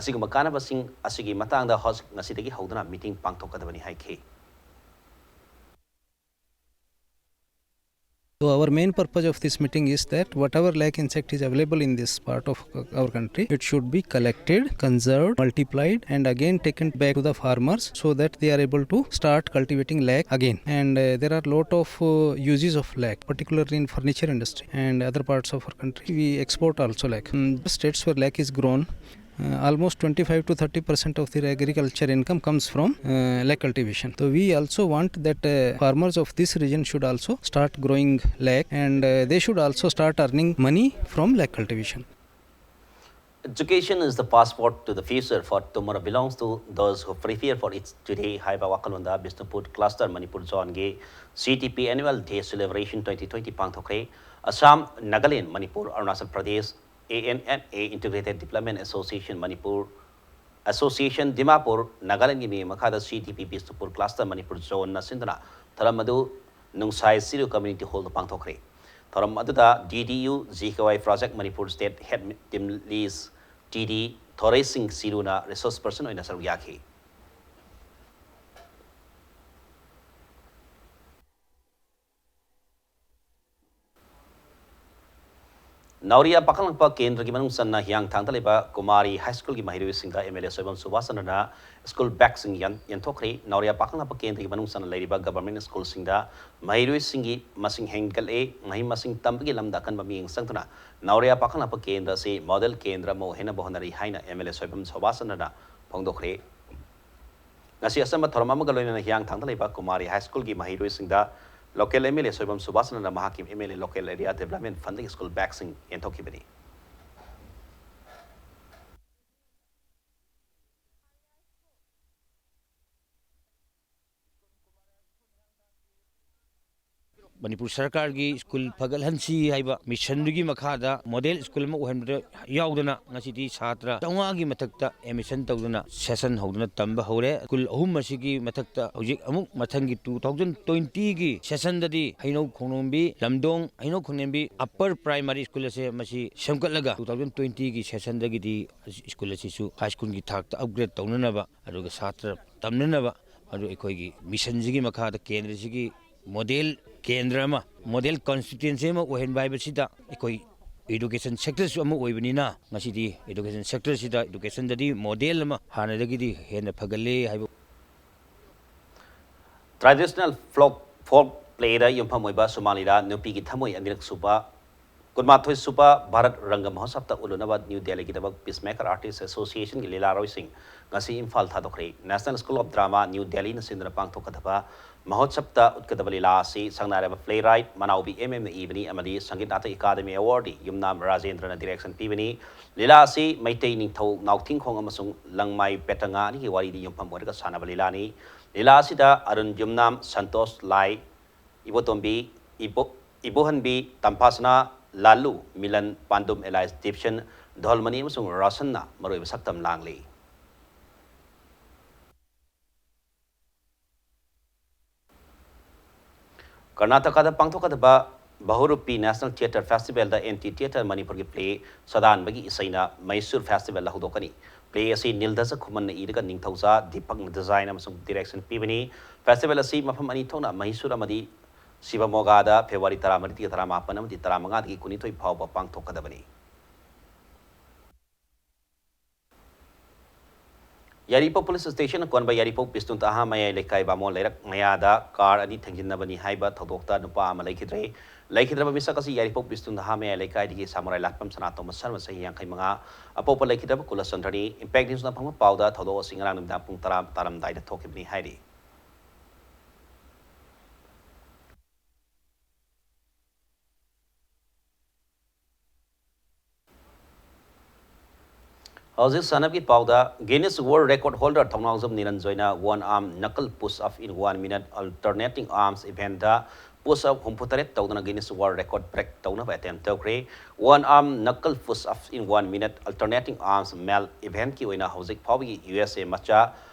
ꯑꯁꯤꯒꯨꯝꯕ ꯀꯥꯟꯅꯕꯁꯤꯡ ꯑꯁꯤꯒꯤ ꯃꯇꯥꯡꯗ ꯍꯧꯖꯤꯛ ꯉꯁꯤꯗꯒꯤ ꯍꯧꯗꯨꯅ meeting ꯄꯥꯡꯊꯣꯛꯀꯗꯕꯅꯤ ꯍꯥꯏꯈꯤ꯫ So our main purpose of this meeting is that whatever lac insect is available in this part of our country, it should be collected, conserved, multiplied, and again taken back to the farmers so that they are able to start cultivating lac again. And uh, there are lot of uh, uses of lac, particularly in furniture industry and other parts of our country. We export also lac. Mm, states where lac is grown, uh, almost twenty-five to thirty percent of their agriculture income comes from uh, lac cultivation. So we also want that uh, farmers of this region should also start growing lac, and uh, they should also start earning money from lac cultivation. Education is the passport to the future, for tomorrow belongs to those who prepare for it today ꯍꯥꯏꯕ ꯋꯥꯈꯜꯂꯣꯟꯗ Bishnupur cluster Manipur zoneꯒꯤ C T P Annual Day Celebration twenty twenty ꯄꯥꯡꯊꯣꯛꯈ꯭ꯔꯦ꯫ Assam, Nagaland, Manipur, Arunachal Pradesh, A N M A Integrated Development Association Manipur, Association Dimapur, ꯅꯥꯒꯥꯂꯦꯟꯒꯤ ꯃꯤꯡ ꯃꯈꯥꯗ C T P Bishnupur cluster Manipur zoneꯅ ꯁꯤꯟꯗꯨꯅ ꯊꯧꯔꯝ ꯑꯗꯨ ꯅꯨꯡꯁꯥꯏ ꯁꯤꯔꯨ community hallꯗ ꯄꯥꯡꯊꯣꯛꯈ꯭ꯔꯦ꯫ ꯊꯧꯔꯝ ꯑꯗꯨꯗ D D U G K Y Project Manipur State Head ꯇꯤꯝꯂꯤꯁ T D ꯊꯣꯔꯩꯁꯤꯡ ꯁꯤꯔꯨꯅ resource person ꯑꯣꯏꯅ ꯁꯔꯨꯛ ꯌꯥꯈꯤ꯫ ꯅꯥꯎꯔꯤꯌꯥ ꯄꯥꯈꯪꯂꯛꯄ ꯀꯦꯟꯗ꯭ꯔꯒꯤ ꯃꯅꯨꯡ ꯆꯟꯅ ꯍꯤꯌꯥꯡꯊꯥꯡꯗ ꯂꯩꯕ ꯀꯨꯃꯥꯔꯤ High Schoolꯒꯤ ꯃꯍꯩꯔꯣꯏꯁꯤꯡꯗ M L A Soibam Subhas ꯆꯟꯗ꯭ꯔꯅ school bagꯁꯤꯡ ꯌꯦꯟ-, ꯌꯦꯟꯊꯣꯛꯈ꯭ꯔꯦ꯫ ꯅꯥꯎꯔꯤꯌꯥ ꯄꯥꯈꯪꯂꯛꯄ ꯀꯦꯟꯗ꯭ꯔꯒꯤ ꯃꯅꯨꯡ ꯆꯟꯅ ꯂꯩꯔꯤꯕ government schoolꯁꯤꯡꯗ ꯃꯍꯩꯔꯣꯏꯁꯤꯡꯒꯤ ꯃꯁꯤꯡ ꯍꯦꯟꯒꯠꯂꯦ꯫ ꯃꯍꯩ ꯃꯁꯤꯡ ꯇꯝꯕꯒꯤ ꯂꯝꯗ ꯑꯀꯟꯕ ꯃꯤꯠꯌꯦꯡ ꯆꯪꯗꯨꯅ ꯅꯥꯎꯔꯤꯌꯥ ꯄꯥꯈꯪꯂꯛꯄ ꯀꯦꯟꯗ꯭ꯔ ꯑꯁꯤ model ꯀꯦꯟꯗ꯭ꯔ ꯑꯃ ꯑꯣꯏꯍꯟꯅꯕ ꯍꯣꯠꯅꯔꯤ ꯍꯥꯏꯅ M L A Soibam Subhas ꯆꯟꯗ꯭ꯔꯅ ꯐꯣꯡꯗꯣꯛꯈ꯭ꯔꯦ꯫ ꯉꯁꯤ ꯑꯆꯝꯕ ꯊꯧꯔꯝ ꯑꯃꯒ ꯂꯣꯏꯅꯅ ꯍꯤꯌꯥꯡꯊꯥꯡꯗ ꯂꯩꯕ ꯀꯨꯃꯥꯔꯤ High Schoolꯒꯤ ꯃꯍꯩꯔꯣꯏꯁꯤꯡꯗ local M L A Soibam Subhas ꯆꯟꯗ꯭ꯔꯅ ꯃꯍꯥꯛꯀꯤ M L A Local Area Development Fundꯗꯒꯤ school bagꯁꯤꯡ ꯌꯦꯟꯊꯣꯛꯈꯤꯕꯅꯤ꯫ Manipur ꯁꯔꯀꯥꯔꯒꯤ ꯁ꯭ꯀꯨꯜ ꯐꯒꯠꯍꯟꯁꯤ ꯍꯥꯏꯕ ꯃꯤꯁꯟꯗꯨꯒꯤ ꯃꯈꯥꯗ model school ꯑꯃ ꯑꯣꯏꯍꯟꯕꯗ ꯌꯥꯎꯗꯅ ꯉꯁꯤꯗꯤ ꯁꯥꯇ꯭ꯔ ꯆꯥꯝꯃꯉꯥꯒꯤ ꯃꯊꯛꯇ admission ꯇꯧꯗꯨꯅ session ꯍꯧꯗꯨꯅ ꯇꯝꯕ ꯍꯧꯔꯦ꯫ ꯁ꯭ꯀꯨꯜ ꯑꯍꯨꯝ ꯑꯁꯤꯒꯤ ꯃꯊꯛꯇ ꯍꯧꯖꯤꯛ ꯑꯃꯨꯛ ꯃꯊꯪꯒꯤ two thousand twentyꯒꯤ sessionꯗꯗꯤ ꯍꯩꯅꯧ ꯈꯣꯡꯅꯣꯡꯕꯤ ꯂꯝꯗꯣꯡ ꯍꯩꯅꯧ ꯈꯣꯡꯅꯣꯡꯕꯤ Upper Primary School ꯑꯁꯦ ꯃꯁꯤ ꯁꯦꯝꯒꯠꯂꯒ two thousand twentyꯒꯤ sessionꯗꯒꯤꯗꯤ ꯁ꯭ꯀꯨꯜ ꯑꯁꯤꯁꯨ high schoolꯒꯤ ꯊꯥꯛꯇ upgrade ꯇꯧꯅꯅꯕ, ꯑꯗꯨꯒ ꯁꯥꯇ꯭ꯔ ꯇꯝꯅꯅꯕ, ꯑꯗꯨ ꯑꯩꯈꯣꯏꯒꯤ ꯃꯤꯁꯟꯁꯤꯒꯤ ꯃꯈꯥꯗ ꯀꯦꯟꯗ꯭ꯔꯁꯤꯒꯤ model ꯀꯦꯟꯗ꯭ꯔ ꯑꯃ, model constituency ꯑꯃ ꯑꯣꯏꯍꯟꯕ ꯍꯥꯏꯕꯁꯤꯗ ꯑꯩꯈꯣꯏ education sectorꯁꯨ ꯑꯃ ꯑꯣꯏꯕꯅꯤꯅ, ꯉꯁꯤꯗꯤ education sectorꯁꯤꯗ educationꯗꯗꯤ model ꯑꯃ ꯍꯥꯟꯅꯗꯒꯤꯗꯤ ꯍꯦꯟꯅ ꯐꯒꯠꯂꯦ ꯍꯥꯏꯕ꯫ Traditional folk, folk playꯗ ꯌꯨꯝꯐꯝ ꯑꯣꯏꯕ ꯁꯨꯃꯥ ꯂꯤꯂꯥ ꯅꯨꯄꯤꯒꯤ ꯊꯃꯣꯏ ꯑꯅꯤꯔꯛ ꯁꯨꯕ, ꯀꯨꯟꯃꯥꯊꯣꯏ ꯁꯨꯕ ꯚꯥꯔꯠ ꯔꯪꯒ ꯃꯍꯣꯠꯁꯕꯇ ꯎꯠꯂꯨꯅꯕ ꯅ꯭ꯌꯨ ꯗꯦꯜꯂꯤꯒꯤꯗꯃꯛ Peacemaker Artist Associationꯒꯤ ꯂꯤꯂꯥꯔꯣꯏꯁꯤꯡ ꯉꯁꯤ ꯏꯝꯐꯥꯜ ꯊꯥꯗꯣꯛꯈ꯭ꯔꯦ꯫ National School of Drama, new ꯗꯦꯜꯂꯤꯅ ꯁꯤꯟꯗꯨꯅ ꯄꯥꯡꯊꯣꯛꯀꯗꯕ ꯃꯍꯣꯠꯁꯕꯇ ꯎꯠꯀꯗꯕ ꯂꯤꯂꯥ ꯑꯁꯤ ꯁꯛꯅꯥꯏꯔꯕ playwright ꯃꯅꯥꯎꯕꯤ ꯑꯦꯝ ꯑꯦꯝꯅ ꯏꯕꯅꯤ ꯑꯃꯗꯤ ꯁꯪꯒꯤꯠ ꯅꯥꯇꯛ ꯑꯀꯥꯗꯃꯤ awardee ꯌꯨꯝꯅꯥꯝ ꯔꯥꯖꯦꯟꯗ꯭ꯔꯅ direction ꯄꯤꯕꯅꯤ꯫ ꯂꯤꯂꯥ ꯑꯁꯤ ꯃꯩꯇꯩ ꯅꯤꯡꯊꯧ ꯅꯥꯎꯊꯤꯡꯈꯣꯡ ꯑꯃꯁꯨꯡ ꯂꯪꯃꯥꯏ ꯄꯦꯇꯉꯥ ꯑꯅꯤꯒꯤ ꯋꯥꯔꯤꯗ ꯌꯨꯝꯐꯝ ꯑꯣꯏꯔꯒ ꯁꯥꯟꯅꯕ ꯂꯤꯂꯥꯅꯤ꯫ ꯂꯤꯂꯥ ꯑꯁꯤꯗ ꯑꯔꯨꯟ ꯌꯨꯝꯅꯥꯝ, ꯁꯟꯇꯣꯁ ꯂꯥꯏ, ꯏꯕꯣꯇꯣꯝꯕꯤ, ꯏꯕꯣ-, ꯏꯕꯣꯍꯟꯕꯤ, ꯇꯝꯐꯥꯁꯅꯥ, ꯂꯥꯂꯨ, ꯃꯤꯂꯟ, ꯄꯥꯟꯗꯨꯝ alias ꯗꯤꯞꯁꯟ, ꯙꯣꯜꯃꯅꯤ ꯑꯃꯁꯨꯡ ꯔꯣꯁꯟꯅ ꯃꯔꯨꯑꯣꯏꯕ ꯁꯛꯇꯝ ꯂꯥꯡꯂꯤ꯫ ꯀꯔꯅꯥꯇꯀꯥꯗ ꯄꯥꯡꯊꯣꯛꯀꯗꯕ ꯕꯍꯨꯔꯨꯄꯤ National Theatre Festivalꯗ ꯑꯦꯟꯇꯤ ꯊꯤꯌꯦꯇꯔ ꯃꯅꯤꯄꯨꯔꯒꯤ play ꯁꯥꯗꯥꯟꯕꯒꯤ ꯏꯁꯩꯅ ꯃꯩꯁꯨꯔ festivalꯗ ꯍꯧꯗꯣꯛꯀꯅꯤ꯫ Play ꯑꯁꯤ ꯅꯤꯜꯗꯁ ꯈꯨꯃꯟꯅ ꯏꯔꯒ ꯅꯤꯡꯊꯧꯖꯥ ꯗꯤꯄꯛꯅ design ꯑꯃꯁꯨꯡ direction ꯄꯤꯕꯅꯤ꯫ Festival ꯑꯁꯤ ꯃꯐꯝ ꯑꯅꯤ ꯊꯣꯛꯅ ꯃꯍꯤꯁꯨꯔ ꯑꯃꯗꯤ ꯁꯤꯕꯃꯣꯒꯥꯗ February ꯇꯔꯥꯃꯔꯤꯗꯒꯤ ꯇꯔꯥꯃꯥꯄꯟ ꯑꯃꯗꯤ ꯇꯔꯥꯃꯉꯥꯗꯒꯤ ꯀꯨꯟꯅꯤꯊꯣꯏ ꯐꯥꯎꯕ ꯄꯥꯡꯊꯣꯛꯀꯗꯕꯅꯤ꯫ ꯌꯥꯏꯔꯤꯄꯣꯛ police stationꯅ ꯀꯣꯟꯕ ꯌꯥꯏꯔꯤꯄꯣꯛ ꯕꯤꯁꯅꯨ ꯇꯍꯥ ꯃꯌꯥꯏ ꯂꯩꯀꯥꯏ ꯕꯥꯃꯣꯟ ꯂꯩꯔꯛ ꯃꯌꯥꯗ car ꯑꯅꯤ ꯊꯦꯡꯖꯤꯟꯅꯕꯅꯤ ꯍꯥꯏꯕ ꯊꯧꯗꯣꯛꯇ ꯅꯨꯄꯥ ꯑꯃ ꯂꯩꯈꯤꯗ꯭ꯔꯦ꯫ ꯂꯩꯈꯤꯗ꯭ꯔꯕ ꯃꯤꯁꯛ ꯑꯁꯤ ꯌꯥꯏꯔꯤꯄꯣꯛ ꯕꯤꯁꯅꯨ ꯇꯍꯥ ꯃꯌꯥꯏ ꯂꯩꯀꯥꯏꯗꯒꯤ ꯁꯥꯃꯨꯔꯥꯏ ꯂꯥꯠꯄꯝ ꯁꯅꯥꯇꯣꯝꯕ ꯁꯔꯃ, ꯆꯍꯤ ꯌꯥꯡꯈꯩ ꯃꯉꯥ, ꯑꯄꯣꯛꯄ ꯂꯩꯈꯤꯗ꯭ꯔꯕ ꯀꯨꯂꯆꯟꯗ꯭ꯔꯅꯤ꯫ Impact Newsꯅ ꯐꯪꯕ ꯄꯥꯎꯗ ꯊꯧꯗꯣꯛ ꯑꯁꯤ ꯉꯔꯥꯡ ꯅꯨꯃꯤꯗꯥꯡ ꯄꯨꯡ ꯇꯔꯥ ꯇꯥꯔꯝꯗꯥꯏꯗ ꯊꯣꯛꯈꯤꯕꯅꯤ ꯍꯥꯏꯔꯤ꯫ ꯍꯧꯖꯤꯛ ꯁꯥꯟꯅꯕꯒꯤ ꯄꯥꯎꯗ, Guinness World Record holder Thounaojam ꯅꯤꯔꯟꯖꯣꯏꯅ one arm knuckle push up in one minute alternating arms eventꯇ push up ꯍꯨꯝꯐꯨꯇꯔꯦꯠ ꯇꯧꯗꯨꯅ Guinness World Record break ꯇꯧꯅꯕ attempt ꯇꯧꯈ꯭ꯔꯦ꯫ One arm knuckle push up in one minute alternating arms male eventꯀꯤ ꯑꯣꯏꯅ ꯍꯧꯖꯤꯛ ꯐꯥꯎꯕꯒꯤ USA ꯃꯆꯥ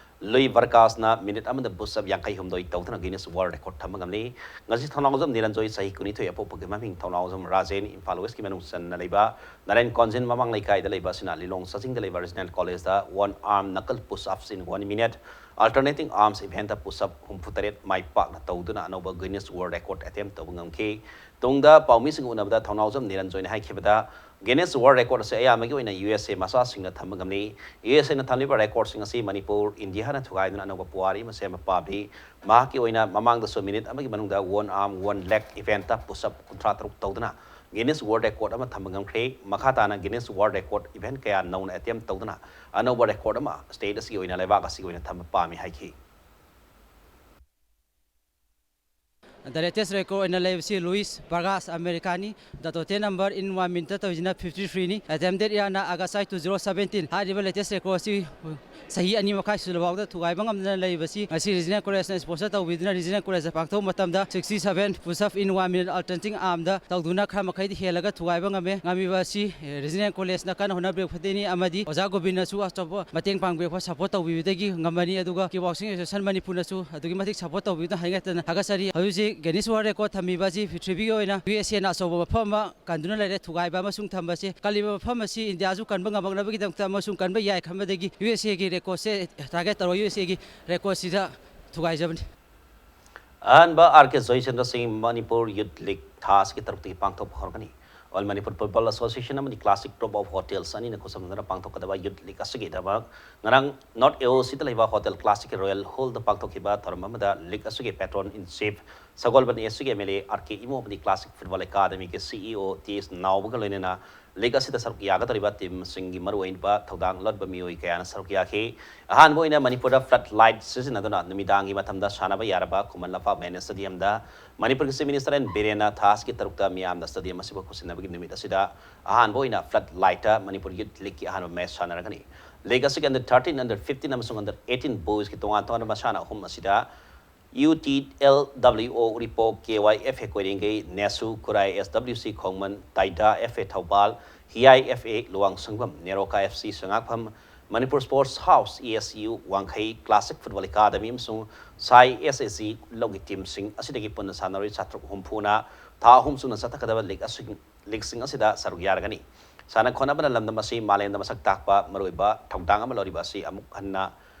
ꯂꯨꯏ ꯕꯔꯀꯥꯁꯅ minute ꯑꯃꯗ push up ꯌꯥꯡꯈꯩ ꯍꯨꯝꯗꯣꯏ ꯇꯧꯗꯨꯅ Guinness World Record ꯊꯝꯕ ꯉꯝꯂꯤ꯫ ꯉꯁꯤ ꯊꯧꯅꯥꯎꯖꯝ ꯅꯤꯔꯟꯖꯣꯏ, ꯆꯍꯤ ꯀꯨꯟꯅꯤꯊꯣꯏ, ꯑꯄꯣꯛꯄꯒꯤ ꯃꯃꯤꯡ ꯊꯧꯅꯥꯎꯖꯝ ꯔꯥꯖꯦꯟ, ꯏꯝꯐꯥꯜ Westꯀꯤ ꯃꯅꯨꯡ ꯆꯟꯅ ꯂꯩꯕ ꯅꯔꯦꯟ ꯀꯣꯟꯖꯤꯟ ꯃꯃꯥꯡ ꯂꯩꯀꯥꯏꯗ ꯂꯩꯕ ꯑꯁꯤꯅ ꯂꯤꯂꯣꯡ ꯆꯥꯖꯤꯡꯗ ꯂꯩꯕ Regional Collegeꯇ one arm knuckle push ups in one minute alternating arms eventꯇ push up ꯍꯨꯝꯐꯨꯇꯔꯦꯠ ꯃꯥꯏ ꯄꯥꯛꯅ ꯇꯧꯗꯨꯅ ꯑꯅꯧꯕ Guinness World Record attempt ꯇꯧꯕ ꯉꯝꯈꯤ꯫ ꯇꯨꯡꯗ ꯄꯥꯎꯃꯤꯁꯤꯡꯒ ꯎꯅꯕꯗ ꯊꯧꯅꯥꯎꯖꯝ ꯅꯤꯔꯟꯖꯣꯏꯅ ꯍꯥꯏꯈꯤꯕꯗ, Guinness World Record ꯑꯁꯤ ꯑꯌꯥꯝꯕꯒꯤ ꯑꯣꯏꯅ USA ꯃꯆꯥꯁꯤꯡꯅ ꯊꯝꯕ ꯉꯝꯂꯤ꯫ USAꯅ ꯊꯝꯂꯤꯕ recordꯁꯤꯡ ꯑꯁꯤ ꯃꯅꯤꯄꯨꯔ, ꯏꯟꯗꯤꯌꯥꯅ ꯊꯨꯒꯥꯏꯗꯨꯅ ꯑꯅꯧꯕ ꯄꯨꯋꯥꯔꯤ ꯑꯃ ꯁꯦꯝꯕ ꯄꯥꯝꯂꯤ꯫ ꯃꯍꯥꯛꯀꯤ ꯑꯣꯏꯅ ꯃꯃꯥꯡꯗꯁꯨ minute ꯑꯃꯒꯤ ꯃꯅꯨꯡꯗ one arm, one leg eventꯇ push up ꯀꯨꯟꯊ꯭ꯔꯥ ꯇꯔꯨꯛ ꯇꯧꯗꯨꯅ Guinness World Record ꯑꯃ ꯊꯝꯕ ꯉꯝꯈ꯭ꯔꯦ꯫ ꯃꯈꯥ ꯇꯥꯅ Guinness World Record event ꯀꯌꯥ ꯅꯧꯅ attempt ꯇꯧꯗꯨꯅ ꯑꯅꯧꯕ record ꯑꯃ state ꯑꯁꯤꯒꯤ ꯑꯣꯏꯅ, ꯂꯩꯕꯥꯛ ꯑꯁꯤꯒꯤ ꯑꯣꯏꯅ ꯊꯝꯕ ꯄꯥꯝꯃꯤ ꯍꯥꯏꯈꯤ꯫ The latest record ꯑꯣꯏꯅ ꯂꯩꯕꯁꯤ Luis ꯕꯔꯒꯥꯁ ꯑꯃꯦꯔꯤꯀꯥꯅꯤ꯫ The total number in one minute ꯇꯧꯔꯤꯁꯤꯅ fifty three ꯅꯤ꯫ Attempted ꯌꯥꯔꯅ ꯑꯥꯒꯁ two zero seventeen꯫ ꯍꯥꯏꯔꯤꯕ latest record ꯑꯁꯤ ꯆꯍꯤ ꯑꯅꯤ ꯃꯈꯥꯏ ꯁꯨꯔꯐꯥꯎꯗ ꯊꯨꯒꯥꯏꯕ ꯉꯝꯗꯅ ꯂꯩꯔꯤꯕꯁꯤ ꯉꯁꯤ ꯔꯤꯖꯅꯦꯜ ꯀꯣꯂꯦꯖꯅ sponsor ꯇꯧꯕꯤꯗꯨꯅ ꯔꯤꯖꯅꯦꯜ ꯀꯣꯂꯦꯖꯇ ꯄꯥꯡꯊꯣꯛꯄ ꯃꯇꯝꯗ sixty seven push up in one minute alternating armꯗ ꯇꯧꯗꯨꯅ ꯈꯔ ꯃꯈꯩꯗꯤ ꯍꯦꯜꯂꯒ ꯊꯨꯒꯥꯏꯕ ꯉꯝꯃꯦ꯫ ꯉꯝꯃꯤꯕ ꯑꯁꯤ ꯔꯤꯖꯅꯦꯜ ꯀꯣꯂꯦꯖꯅ ꯀꯟꯅ ꯍꯣꯠꯅꯕꯤꯔꯛꯄꯗꯒꯤꯅꯤ ꯑꯃꯗꯤ ꯑꯣꯖꯥ ꯒꯣꯕꯤꯟꯅꯁꯨ ꯑꯆꯧꯕ ꯃꯇꯦꯡ ꯄꯥꯡꯕꯤꯔꯛꯄ, support ꯇꯧꯕꯤꯕꯗꯒꯤ ꯉꯝꯕꯅꯤ꯫ ꯑꯗꯨꯒ Kickboxing Association ꯃꯅꯤꯄꯨꯔꯅꯁꯨ ꯑꯗꯨꯛꯀꯤ ꯃꯇꯤꯛ support ꯇꯧꯕꯤꯕꯗ ꯍꯥꯏꯅ ꯊꯥꯒꯠꯆꯔꯤ꯫ ꯍꯧꯖꯤꯛ ꯍꯧꯖꯤꯛ Guinness World Record ꯊꯝꯃꯤꯕ ꯑꯁꯤ ꯄ꯭ꯔꯤꯊꯤꯕꯤꯒꯤ ꯑꯣꯏꯅ ꯌꯨ ꯑꯦꯁ ꯑꯦꯅ ꯑꯆꯧꯕ ꯃꯐꯝ ꯑꯃ ꯀꯟꯗꯨꯅ ꯂꯩꯔꯦ ꯊꯨꯒꯥꯏꯕ ꯑꯃꯁꯨꯡ ꯊꯝꯕꯁꯦ꯫ ꯀꯜꯂꯤꯕ ꯃꯐꯝ ꯑꯁꯤ ꯏꯟꯗꯤꯌꯥꯁꯨ ꯀꯟꯕ ꯉꯝꯃꯛꯅꯕꯒꯤꯗꯃꯛꯇ ꯑꯃꯁꯨꯡ ꯀꯟꯕ ꯌꯥꯏ ꯈꯟꯕꯗꯒꯤ ꯌꯨ ꯑꯦꯁ ꯑꯦꯒꯤ ꯔꯦꯀꯣꯔꯠꯁꯦ target ꯇꯧꯔꯒ ꯌꯨ ꯑꯦꯁ ꯑꯦꯒꯤ ꯔꯦꯀꯣꯔꯠꯁꯤꯗ ꯊꯨꯒꯥꯏꯖꯕꯅꯤ꯫ ꯑꯍꯥꯟꯕ ꯑꯥꯔ ꯀꯦ ꯖꯣꯏꯆꯟꯗ꯭ꯔ ꯁꯤꯡ ꯃꯅꯤꯄꯨꯔ ꯌꯨꯠ ꯂꯤꯒ ꯊꯥ ꯑꯁꯤꯒꯤ ꯇꯔꯨꯛꯇꯒꯤ ꯄꯥꯡꯊꯣꯛꯄ ꯍꯧꯔꯒꯅꯤ꯫ All Manipur Football Association ꯑꯃꯗꯤ Classic Group of Hotels ꯑꯅꯤꯅ ꯈꯨꯠꯁꯝꯅꯗꯨꯅ ꯄꯥꯡꯊꯣꯛꯀꯗꯕ ꯌꯨꯠ ꯂꯤꯒ ꯑꯁꯤꯒꯤꯗꯃꯛ ꯉꯔꯥꯡ ꯅꯣꯔꯠ ꯑꯦ ꯑꯣ ꯁꯤꯗ ꯂꯩꯕ ꯍꯣꯇꯦꯜ ꯀ꯭ꯂꯥꯁꯤꯛꯀꯤ ꯔꯣꯌꯦꯜ ꯍꯣꯜꯗ ꯄꯥꯡꯊꯣꯛꯈꯤꯕ ꯊꯧꯔꯝ ꯑꯃꯗ ꯂꯤꯒ ꯑꯁꯤꯒꯤ ꯄꯦꯇ꯭ꯔꯣꯟ ꯏꯟ ꯆꯤꯐ ꯁꯒꯣꯜꯕꯟ ꯑꯦ ꯁꯤꯒꯤ ꯑꯦꯝ ꯑꯦꯜ ꯑꯦ ꯑꯥꯔ ꯀꯦ ꯏꯃꯣ ꯑꯃꯗꯤ ꯀ꯭ꯂꯥꯁꯤꯛ ꯐꯨꯠꯕꯣꯜ ꯑꯦꯀꯥꯗꯃꯤꯒꯤ ꯁꯤ ꯏ ꯑꯣ ꯇꯤ ꯑꯦꯁ ꯅꯥꯎꯕꯒ ꯂꯣꯏꯅꯅ ꯂꯤꯒ ꯑꯁꯤꯗ ꯁꯔꯨꯛ ꯌꯥꯒꯗꯧꯔꯤꯕ ꯇꯤꯝꯁꯤꯡꯒꯤ ꯃꯔꯨꯑꯣꯏꯕ ꯊꯧꯗꯥꯡ ꯂꯧꯔꯤꯕ ꯃꯤꯑꯣꯏ ꯀꯌꯥꯅ ꯁꯔꯨꯛ ꯌꯥꯈꯤ꯫ ꯑꯍꯥꯟꯕ ꯑꯣꯏꯅ ꯃꯅꯤꯄꯨꯔꯗ ꯐ꯭ꯂꯠ ꯂꯥꯏꯠ ꯁꯤꯖꯤꯟꯅꯗꯨꯅ ꯅꯨꯃꯤꯗꯥꯡꯒꯤ ꯃꯇꯝꯗ ꯁꯥꯟꯅꯕ ꯌꯥꯔꯕ ꯈꯨꯃꯟ ꯂꯝꯄꯥꯛ ꯃꯦꯟ ꯁ꯭ꯇꯦꯗꯤꯌꯝꯗ ꯃꯅꯤꯄꯨꯔꯒꯤ ꯆꯤꯐ ꯃꯤꯅꯤꯁꯇꯔ ꯑꯦꯟ ꯕꯤꯔꯦꯟꯅ ꯊꯥ ꯑꯁꯤꯒꯤ ꯇꯔꯨꯛꯇ ꯃꯤꯌꯥꯝꯗ ꯁ꯭ꯇꯦꯗꯤꯌꯝ ꯑꯁꯤꯕꯨ ꯈꯨꯠꯁꯤꯟꯅꯕꯒꯤ ꯅꯨꯃꯤꯠ ꯑꯁꯤꯗ ꯑꯍꯥꯟꯕ ꯑꯣꯏꯅ ꯐ꯭ꯂꯠ ꯂꯥꯏꯠꯇ ꯃꯅꯤꯄꯨꯔ ꯌꯨꯠ ꯂꯤꯒꯀꯤ ꯑꯍꯥꯟꯕ ꯃꯦꯆ ꯁꯥꯟꯅꯔꯒꯅꯤ꯫ ꯂꯤꯒ ꯑꯁꯤꯒꯤ under thirteen, under fifteen ꯑꯃꯁꯨꯡ under eighteen boysꯀꯤ ꯇꯣꯉꯥꯟ ꯇꯣꯉꯥꯟꯕ ꯃꯁꯥꯟꯅ ꯑꯍꯨꯝ ꯑꯁꯤꯗ ꯌꯨ ꯇꯤ ꯑꯦꯜ ꯗꯕ꯭ꯂꯤꯎ ꯑꯣ ꯎꯔꯤꯄꯣꯛ, K Y F A ꯀꯣꯏꯔꯦꯡꯒꯩ, ꯅꯦꯁꯨ Khurai, S W C Khongman, Taida F A Thoubal, Hiyai F A Luwangsangbam, Neroka F C Sangakpham, Manipur sports house, E S U Wangkhei, classic football academy ꯑꯃꯁꯨꯡ SAI ꯑꯦꯁ ꯑꯦ ꯁꯤ ꯂꯧꯒꯤ ꯇꯤꯝꯁꯤꯡ ꯑꯁꯤꯗꯒꯤ ꯄꯨꯟꯅ ꯁꯥꯟꯅꯔꯣꯏ ꯆꯥꯇ꯭ꯔꯨꯛ ꯍꯨꯝꯐꯨꯅ ꯊꯥ ꯑꯍꯨꯝ ꯆꯨꯞꯅ ꯆꯠꯊꯒꯗꯕ ꯂꯤꯒ ꯑꯁꯤꯡ ꯂꯤꯒꯁꯤꯡ ꯑꯁꯤꯗ ꯁꯔꯨꯛ ꯌꯥꯔꯒꯅꯤ꯫ ꯁꯥꯟꯅ ꯈꯣꯠꯅꯕꯅ ꯂꯝꯗꯝ ꯑꯁꯤ ꯃꯥꯂꯦꯝꯗ ꯃꯁꯛ ꯇꯥꯛꯄ ꯃꯔꯨꯑꯣꯏꯕ ꯊꯧꯗꯥꯡ ꯑꯃ ꯂꯧꯔꯤꯕ ꯑꯁꯤ ꯑꯃꯨꯛ ꯍꯟꯅ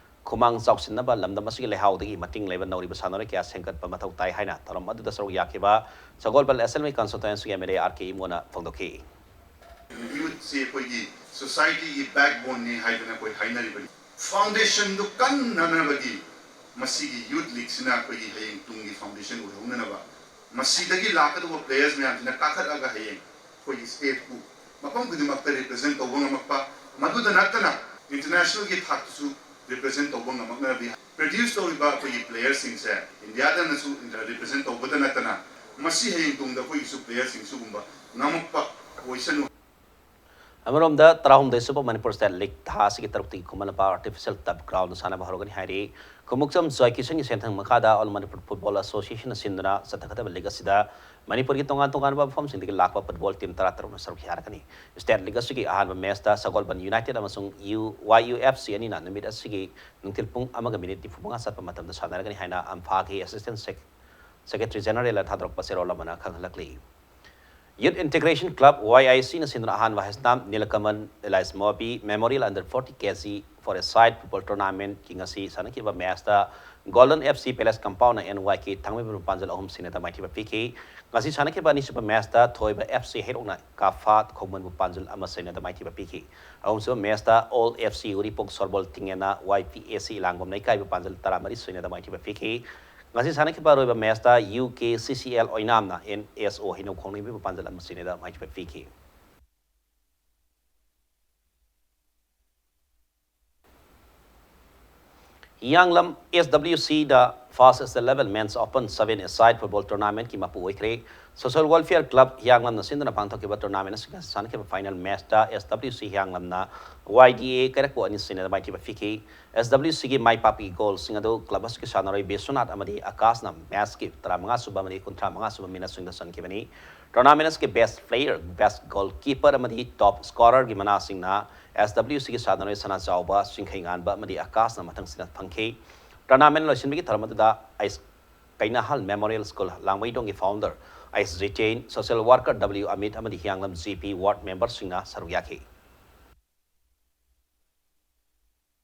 ꯈꯨꯃꯥꯡ ꯆꯥꯎꯁꯤꯟꯅꯕ ꯂꯝꯗꯝ ꯑꯁꯤꯒꯤ ꯂꯩꯍꯥꯎꯗꯒꯤ ꯃꯇꯤꯡ ꯂꯩꯕ ꯅꯧꯔꯤꯕ ꯁꯥꯟꯅꯔꯣꯏ ꯀꯌꯥ ꯁꯦꯝꯒꯠꯄ ꯃꯊꯧ ꯇꯥꯏ ꯍꯥꯏꯅ ꯊꯧꯔꯝ ꯑꯗꯨꯗ ꯁꯔꯨꯛ ꯌꯥꯈꯤꯕ ꯁꯒꯣꯜꯕꯜ ꯑꯦꯁꯦꯝꯕ꯭ꯂꯤ ꯀꯟꯁꯇꯤꯇ꯭ꯋꯦꯟꯁꯤꯒꯤ M L A R K ꯏꯃꯣꯅ ꯐꯣꯡꯗꯣꯛꯈꯤ꯫ ꯌꯨꯠꯁꯤ ꯑꯩꯈꯣꯏꯒꯤ ꯁꯣꯁꯥꯏꯇꯤꯒꯤ ꯕꯦꯛꯕꯣꯟꯅꯤ ꯍꯥꯏꯗꯅ ꯑꯩꯈꯣꯏ ꯍꯥꯏꯅꯔꯤꯕꯅꯤ꯫ ꯐꯥꯎꯟꯗꯦꯁꯟꯗꯨ ꯀꯟꯅꯅꯕꯒꯤ ꯃꯁꯤꯒꯤ ꯌꯨꯠ ꯂꯤꯒꯁꯤꯅ ꯑꯩꯈꯣꯏꯒꯤ ꯍꯌꯦꯡ ꯇꯨꯡꯒꯤ ꯐꯥꯎꯟꯗꯦꯁꯟ ꯑꯣꯏꯍꯧꯅꯅꯕ, ꯃꯁꯤꯗꯒꯤ ꯂꯥꯛꯀꯗꯧꯕ ꯄ꯭ꯂꯦꯌꯔꯁ ꯃꯌꯥꯝꯁꯤꯅ ꯀꯥꯈꯠꯂꯒ ꯍꯌꯦꯡ ꯑꯩꯈꯣꯏꯒꯤ ꯁ꯭ꯇꯦꯠꯄꯨ ꯃꯐꯝ ꯈꯨꯗꯤꯡꯃꯛꯇ ꯔꯤꯄ꯭ꯔꯖꯦꯟ ꯇꯧꯕ ꯉꯝꯃꯛꯄ, ꯃꯗꯨꯗ ꯅꯠꯇꯅ ꯏꯟꯇꯔꯅꯦꯁꯅꯦꯜꯒꯤ ꯊꯥꯛꯇꯁꯨ ꯔꯤꯄ꯭ꯔꯖꯦꯟ ꯇꯧꯕ ꯉꯝꯃꯛꯅꯕꯤ ꯄ꯭ꯔꯗ꯭ꯌꯨꯁ ꯇꯧꯔꯤꯕ ꯑꯩꯈꯣꯏꯒꯤ ꯄ꯭ꯂꯦꯌꯔꯁꯤꯡꯁꯦ ꯏꯟꯗꯤꯌꯥꯗꯅꯁꯨ ꯔꯤꯄ꯭ꯔꯖꯦꯟ ꯇꯧꯕꯗ ꯅꯠꯇꯅ ꯃꯁꯤ ꯍꯌꯦꯡ ꯇꯨꯡꯗ ꯑꯩꯈꯣꯏꯒꯤꯁꯨ ꯄ꯭ꯂꯦꯌꯔꯁꯤꯡ ꯁꯤꯒꯨꯝꯕ ꯉꯝꯃꯛꯄ ꯑꯣꯏꯁꯅꯨ꯫ ꯑꯃꯔꯣꯝꯗ, ꯇꯔꯥꯍꯨꯝꯗꯣꯏ ꯁꯨꯕ ꯃꯅꯤꯄꯨꯔ ꯁ꯭ꯇꯦꯠ ꯂꯤꯒ ꯊꯥ ꯑꯁꯤꯒꯤ ꯇꯔꯨꯛꯇꯒꯤ ꯈꯨꯃꯟ ꯂꯝꯄꯥꯛ ꯑꯥꯔꯇꯤꯐꯤꯁꯤꯌꯦꯜ ꯇꯔꯐ ꯒ꯭ꯔꯥꯎꯟꯗ ꯁꯥꯟꯅꯕ ꯍꯧꯔꯒꯅꯤ ꯍꯥꯏꯔꯤ꯫ ꯈꯨꯃꯨꯛꯆꯝ ꯖꯣꯏ ꯀꯤꯁꯟꯒꯤ ꯁꯦꯟꯊꯪ ꯃꯈꯥꯗ ꯑꯣꯜ ꯃꯅꯤꯄꯨꯔ ꯐꯨꯠꯕꯣꯜ ꯑꯦꯁꯣꯁꯤꯌꯦꯁꯟꯅ ꯁꯤꯟꯗꯨꯅ ꯆꯠꯊꯒꯗꯕ ꯂꯤꯒ ꯑꯁꯤꯗ ꯃꯅꯤꯄꯨꯔꯒꯤ ꯇꯣꯉꯥꯟ ꯇꯣꯉꯥꯟꯕ ꯃꯐꯝꯁꯤꯡꯗꯒꯤ ꯂꯥꯛꯄ ꯐꯨꯠꯕꯣꯜ ꯇꯤꯝ ꯇꯔꯥꯇꯔꯨꯛꯅ ꯁꯔꯨꯛ ꯌꯥꯔꯒꯅꯤ꯫ ꯁ꯭ꯇꯦꯠ ꯂꯤꯒ ꯑꯁꯤꯒꯤ ꯑꯍꯥꯟꯕ ꯃꯦꯆꯇ ꯁꯒꯣꯜꯕꯟ ꯌꯨꯅꯥꯏꯇꯦꯗ ꯑꯃꯁꯨꯡ ꯌꯨ, ꯋꯥꯏ ꯌꯨ ꯑꯦꯐ ꯁꯤ ꯑꯅꯤꯅ ꯅꯨꯃꯤꯠ ꯑꯁꯤꯒꯤ ꯅꯨꯡꯊꯤꯜ ꯄꯨꯡ ꯑꯃꯒ ꯃꯤꯅꯤꯠ ꯅꯤꯐꯨ ꯃꯉꯥ ꯆꯠꯄ ꯃꯇꯝꯗ ꯁꯥꯟꯅꯔꯒꯅꯤ ꯍꯥꯏꯅ ꯑꯝꯐꯥꯒꯤ ꯑꯦꯁꯤꯁꯇꯦꯟ ꯁꯦꯛ-, ꯁꯦꯀ꯭ꯔꯦꯇꯔꯤ ꯖꯦꯅꯔꯦꯜꯅ ꯊꯥꯗꯣꯔꯛꯄ ꯆꯦꯔꯣꯜ ꯑꯃꯅ ꯈꯪꯍꯜꯂꯛꯂꯤ꯫ ꯌꯨꯠ ꯏꯟꯇꯤꯒ꯭ꯔꯦꯁꯟ ꯀ꯭ꯂꯕ, ꯋꯥꯏ ꯑꯥꯏ ꯁꯤꯅ ꯁꯤꯟꯗꯨꯅ ꯑꯍꯥꯟꯕ ꯍꯦꯁꯅꯥꯝ ꯅꯤꯂꯀꯃꯜ ꯑꯦꯂꯥꯏꯁ Mobi memorial under forty K G four a side football ꯇꯣꯔꯅꯥꯃꯦꯟꯠꯀꯤ ꯉꯁꯤ ꯁꯥꯟꯅꯈꯤꯕ ꯃꯦꯆꯇ ꯒꯣꯜꯗꯟ ꯑꯦꯐ ꯁꯤ ꯄꯦꯂꯦꯁ ꯀꯝꯄꯥꯎꯟꯅ ꯑꯦꯟ ꯋꯥꯏ ꯀꯦ ꯊꯥꯡꯃꯩꯕꯟꯕꯨ ꯄꯥꯟꯖꯜ ꯑꯍꯨꯝ ꯁꯤꯅꯗ ꯃꯥꯏꯊꯤꯕ ꯄꯤꯈꯤ꯫ ꯉꯁꯤ ꯁꯥꯟꯅꯈꯤꯕ ꯑꯅꯤꯁꯨꯕ ꯃꯦꯆꯇ ꯊꯣꯏꯕ ꯑꯦꯐ ꯁꯤ ꯍꯩꯔꯣꯛꯅ ꯀꯥꯐꯥꯠ ꯈꯣꯡꯃꯟꯕꯨ ꯄꯥꯟꯖꯜ ꯑꯃ ꯁꯤꯅꯗ ꯃꯥꯏꯊꯤꯕ ꯄꯤꯈꯤ꯫ ꯑꯍꯨꯝꯁꯨꯕ ꯃꯦꯆꯇ ꯑꯣꯜ ꯑꯦꯐ ꯁꯤ ꯎꯔꯤꯄꯣꯛ ꯁꯣꯔꯕꯣꯜ ꯇꯤꯡꯉꯦꯟꯅ ꯋꯥꯏ ꯄꯤ ꯑꯦ ꯁꯤ ꯂꯥꯡꯕꯝ ꯂꯩꯀꯥꯏꯕꯨ ꯄꯥꯟꯖꯜ ꯇꯔꯥꯃꯔꯤ ꯁꯤꯅꯗ ꯃꯥꯏꯊꯤꯕ ꯄꯤꯈꯤ꯫ ꯉꯁꯤ ꯁꯥꯟꯅꯈꯤꯕ ꯑꯔꯣꯏꯕ ꯃꯦꯆꯇ U K C C L ꯑꯣꯏꯅꯥꯝꯅ and ꯑꯦꯁ ꯑꯣ ꯍꯩꯅꯧ ꯈꯣꯡꯅꯤꯡꯕꯤꯕꯨ ꯄꯥꯟꯖꯜ ꯑꯃ ꯁꯤꯅꯗ ꯃꯥꯏꯊꯤꯕ ꯄꯤꯈꯤ꯫ ꯍꯤꯌꯥꯡꯂꯝ ꯑꯦꯁ ꯗꯕ꯭ꯂꯤꯎ ꯁꯤꯗ first state level men's open seven a side football ꯇꯣꯔꯅꯥꯃꯦꯟꯠꯀꯤ ꯃꯄꯨ ꯑꯣꯏꯈ꯭ꯔꯦ꯫ ꯁꯣꯁꯤꯌꯦꯜ ꯋꯦꯜꯐꯤꯌꯔ ꯀ꯭ꯂꯕ ꯍꯤꯌꯥꯡꯂꯝꯅ ꯁꯤꯟꯗꯨꯅ ꯄꯥꯡꯊꯣꯛꯈꯤꯕ ꯇꯣꯔꯅꯥꯃꯦꯟꯠ ꯑꯁꯤꯗ ꯁꯥꯟꯅꯈꯤꯕ ꯐꯥꯏꯅꯦꯜ ꯃꯦꯆꯇ ꯑꯦꯁ ꯗꯕ꯭ꯂꯤꯎ ꯁꯤ ꯍꯤꯌꯥꯡꯂꯝꯅ ꯋꯥꯏ ꯗꯤ ꯑꯦ ꯀꯩꯔꯛꯄꯨ ꯑꯅꯤ ꯁꯤꯅꯗ ꯃꯥꯏꯊꯤꯕ ꯄꯤꯈꯤ꯫ ꯑꯦꯁ ꯗꯕ꯭ꯂꯤꯎ ꯁꯤꯒꯤ ꯃꯥꯏ ꯄꯥꯛꯄꯒꯤ ꯒꯣꯜꯁꯤꯡ ꯑꯗꯨ ꯀ꯭ꯂꯕ ꯑꯁꯤꯒꯤ ꯁꯥꯟꯅꯔꯣꯏ ꯕꯤꯁ꯭ꯋꯅꯥꯊ ꯑꯃꯗꯤ ꯑꯀꯥꯁꯅ ꯃꯦꯆꯀꯤ ꯇꯔꯥꯃꯉꯥ ꯁꯨꯕ ꯑꯃꯗꯤ ꯀꯨꯟꯊ꯭ꯔꯥ ꯃꯉꯥ ꯁꯨꯕ ꯃꯤꯅꯠꯁꯤꯡꯗ ꯆꯟꯈꯤꯕꯅꯤ꯫ ꯇꯣꯔꯅꯥꯃꯦꯟꯠ ꯑꯁꯤꯒꯤ ꯕꯦꯁ꯭ꯠ ꯄ꯭ꯂꯦꯌꯔ, ꯕꯦꯁ꯭ꯠ ꯒꯣꯜꯀꯤꯄꯔ ꯑꯃꯗꯤ ꯇꯣꯞ ꯁ꯭ꯀꯣꯔꯔꯒꯤ ꯃꯅꯥꯁꯤꯡꯅ ꯑꯦꯁ ꯗꯕ꯭ꯂꯤꯎ ꯁꯤꯒꯤ ꯁꯥꯟꯅꯔꯣꯏ ꯁꯅꯥꯆꯥꯎꯕ, ꯆꯤꯡꯈꯩꯉꯥꯟꯕ ꯑꯃꯗꯤ ꯑꯀꯥꯁꯅ ꯃꯊꯪꯁꯤꯠꯅ ꯐꯪꯈꯤ꯫ ꯇꯣꯔꯅꯥꯃꯦꯟꯠ ꯂꯣꯏꯁꯤꯟꯕꯒꯤ ꯊꯧꯔꯝ ꯑꯗꯨꯗ ꯑꯩꯁ ꯀꯩꯅꯥꯍꯜ ꯃꯦꯃꯣꯔꯤꯌꯦꯜ ꯁ꯭ꯀꯨꯜ ꯂꯥꯡꯃꯩꯗꯣꯡꯒꯤ founder S Jiten, social worker W Amit ꯑꯃꯗꯤ ꯍꯤꯌꯥꯡꯂꯝ ꯖꯤ ꯄꯤ ꯋꯥꯔꯗ ꯃꯦꯝꯕꯔꯁꯤꯡꯅ ꯁꯔꯨꯛ ꯌꯥꯈꯤ꯫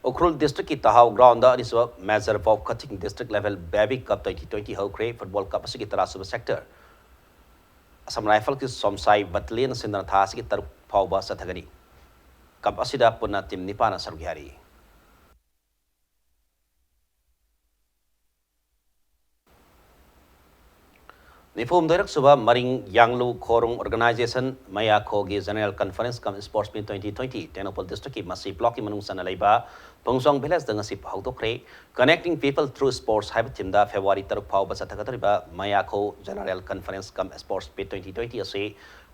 ꯎꯈ꯭ꯔꯨꯜ ꯗꯤꯁꯇ꯭ꯔꯤꯛꯀꯤ ꯇꯍꯥꯎ ꯒ꯭ꯔꯥꯎꯟꯗ ꯑꯅꯤꯁꯨꯕ major Bob Khathing district level baby cup twenty twenty ꯍꯧꯈ꯭ꯔꯦ꯫ ꯐꯨꯠꯕꯣꯜ ꯀꯞ ꯑꯁꯤꯒꯤ ꯇꯔꯥꯁꯨꯕ ꯁꯦꯛꯇꯔ ꯑꯁꯥꯝ ꯔꯥꯏꯐꯜꯒꯤ ꯁꯣꯝꯁꯥꯏ ꯕꯠꯇꯂꯤꯌꯟ ꯁꯤꯟꯗꯨꯅ ꯊꯥ ꯑꯁꯤꯒꯤ ꯇꯔꯨꯛ ꯐꯥꯎꯕ ꯆꯠꯊꯒꯅꯤ꯫ ꯀꯞ ꯑꯁꯤꯗ ꯄꯨꯟꯅ ꯇꯤꯝ ꯅꯤꯄꯥꯟꯅ ꯁꯔꯨꯛ ꯌꯥꯔꯤ꯫ ꯅꯤꯐꯨ ꯍꯨꯝꯗꯣꯏꯔꯛ ꯁꯨꯕ ꯃꯔꯤꯡ ꯌꯥꯡꯂꯨ ꯈꯣꯔꯨꯡ organisation ꯃꯌꯥꯈꯣꯒꯤ general conference cum sports meet twenty twenty Tengnoupal ꯗꯤꯁꯇ꯭ꯔꯤꯛꯀꯤ ꯃꯁꯤ ꯕ꯭ꯂꯣꯛꯀꯤ ꯃꯅꯨꯡ ꯆꯟꯅ ꯂꯩꯕ ꯄꯨꯡꯖꯣꯡ ꯚꯤꯂꯦꯖꯇ ꯉꯁꯤ ꯍꯧꯗꯣꯛꯈ꯭ꯔꯦ꯫ Connecting People Through Sports ꯍꯥꯏꯕ ꯊꯤꯝꯗ ꯐꯦꯕ꯭ꯔꯨꯋꯥꯔꯤ ꯇꯔꯨꯛ ꯐꯥꯎꯕ ꯆꯠꯊꯒꯗꯧꯔꯤꯕ ꯃꯌꯥꯈꯣ general conference cum sports meet twenty twenty ꯑꯁꯤ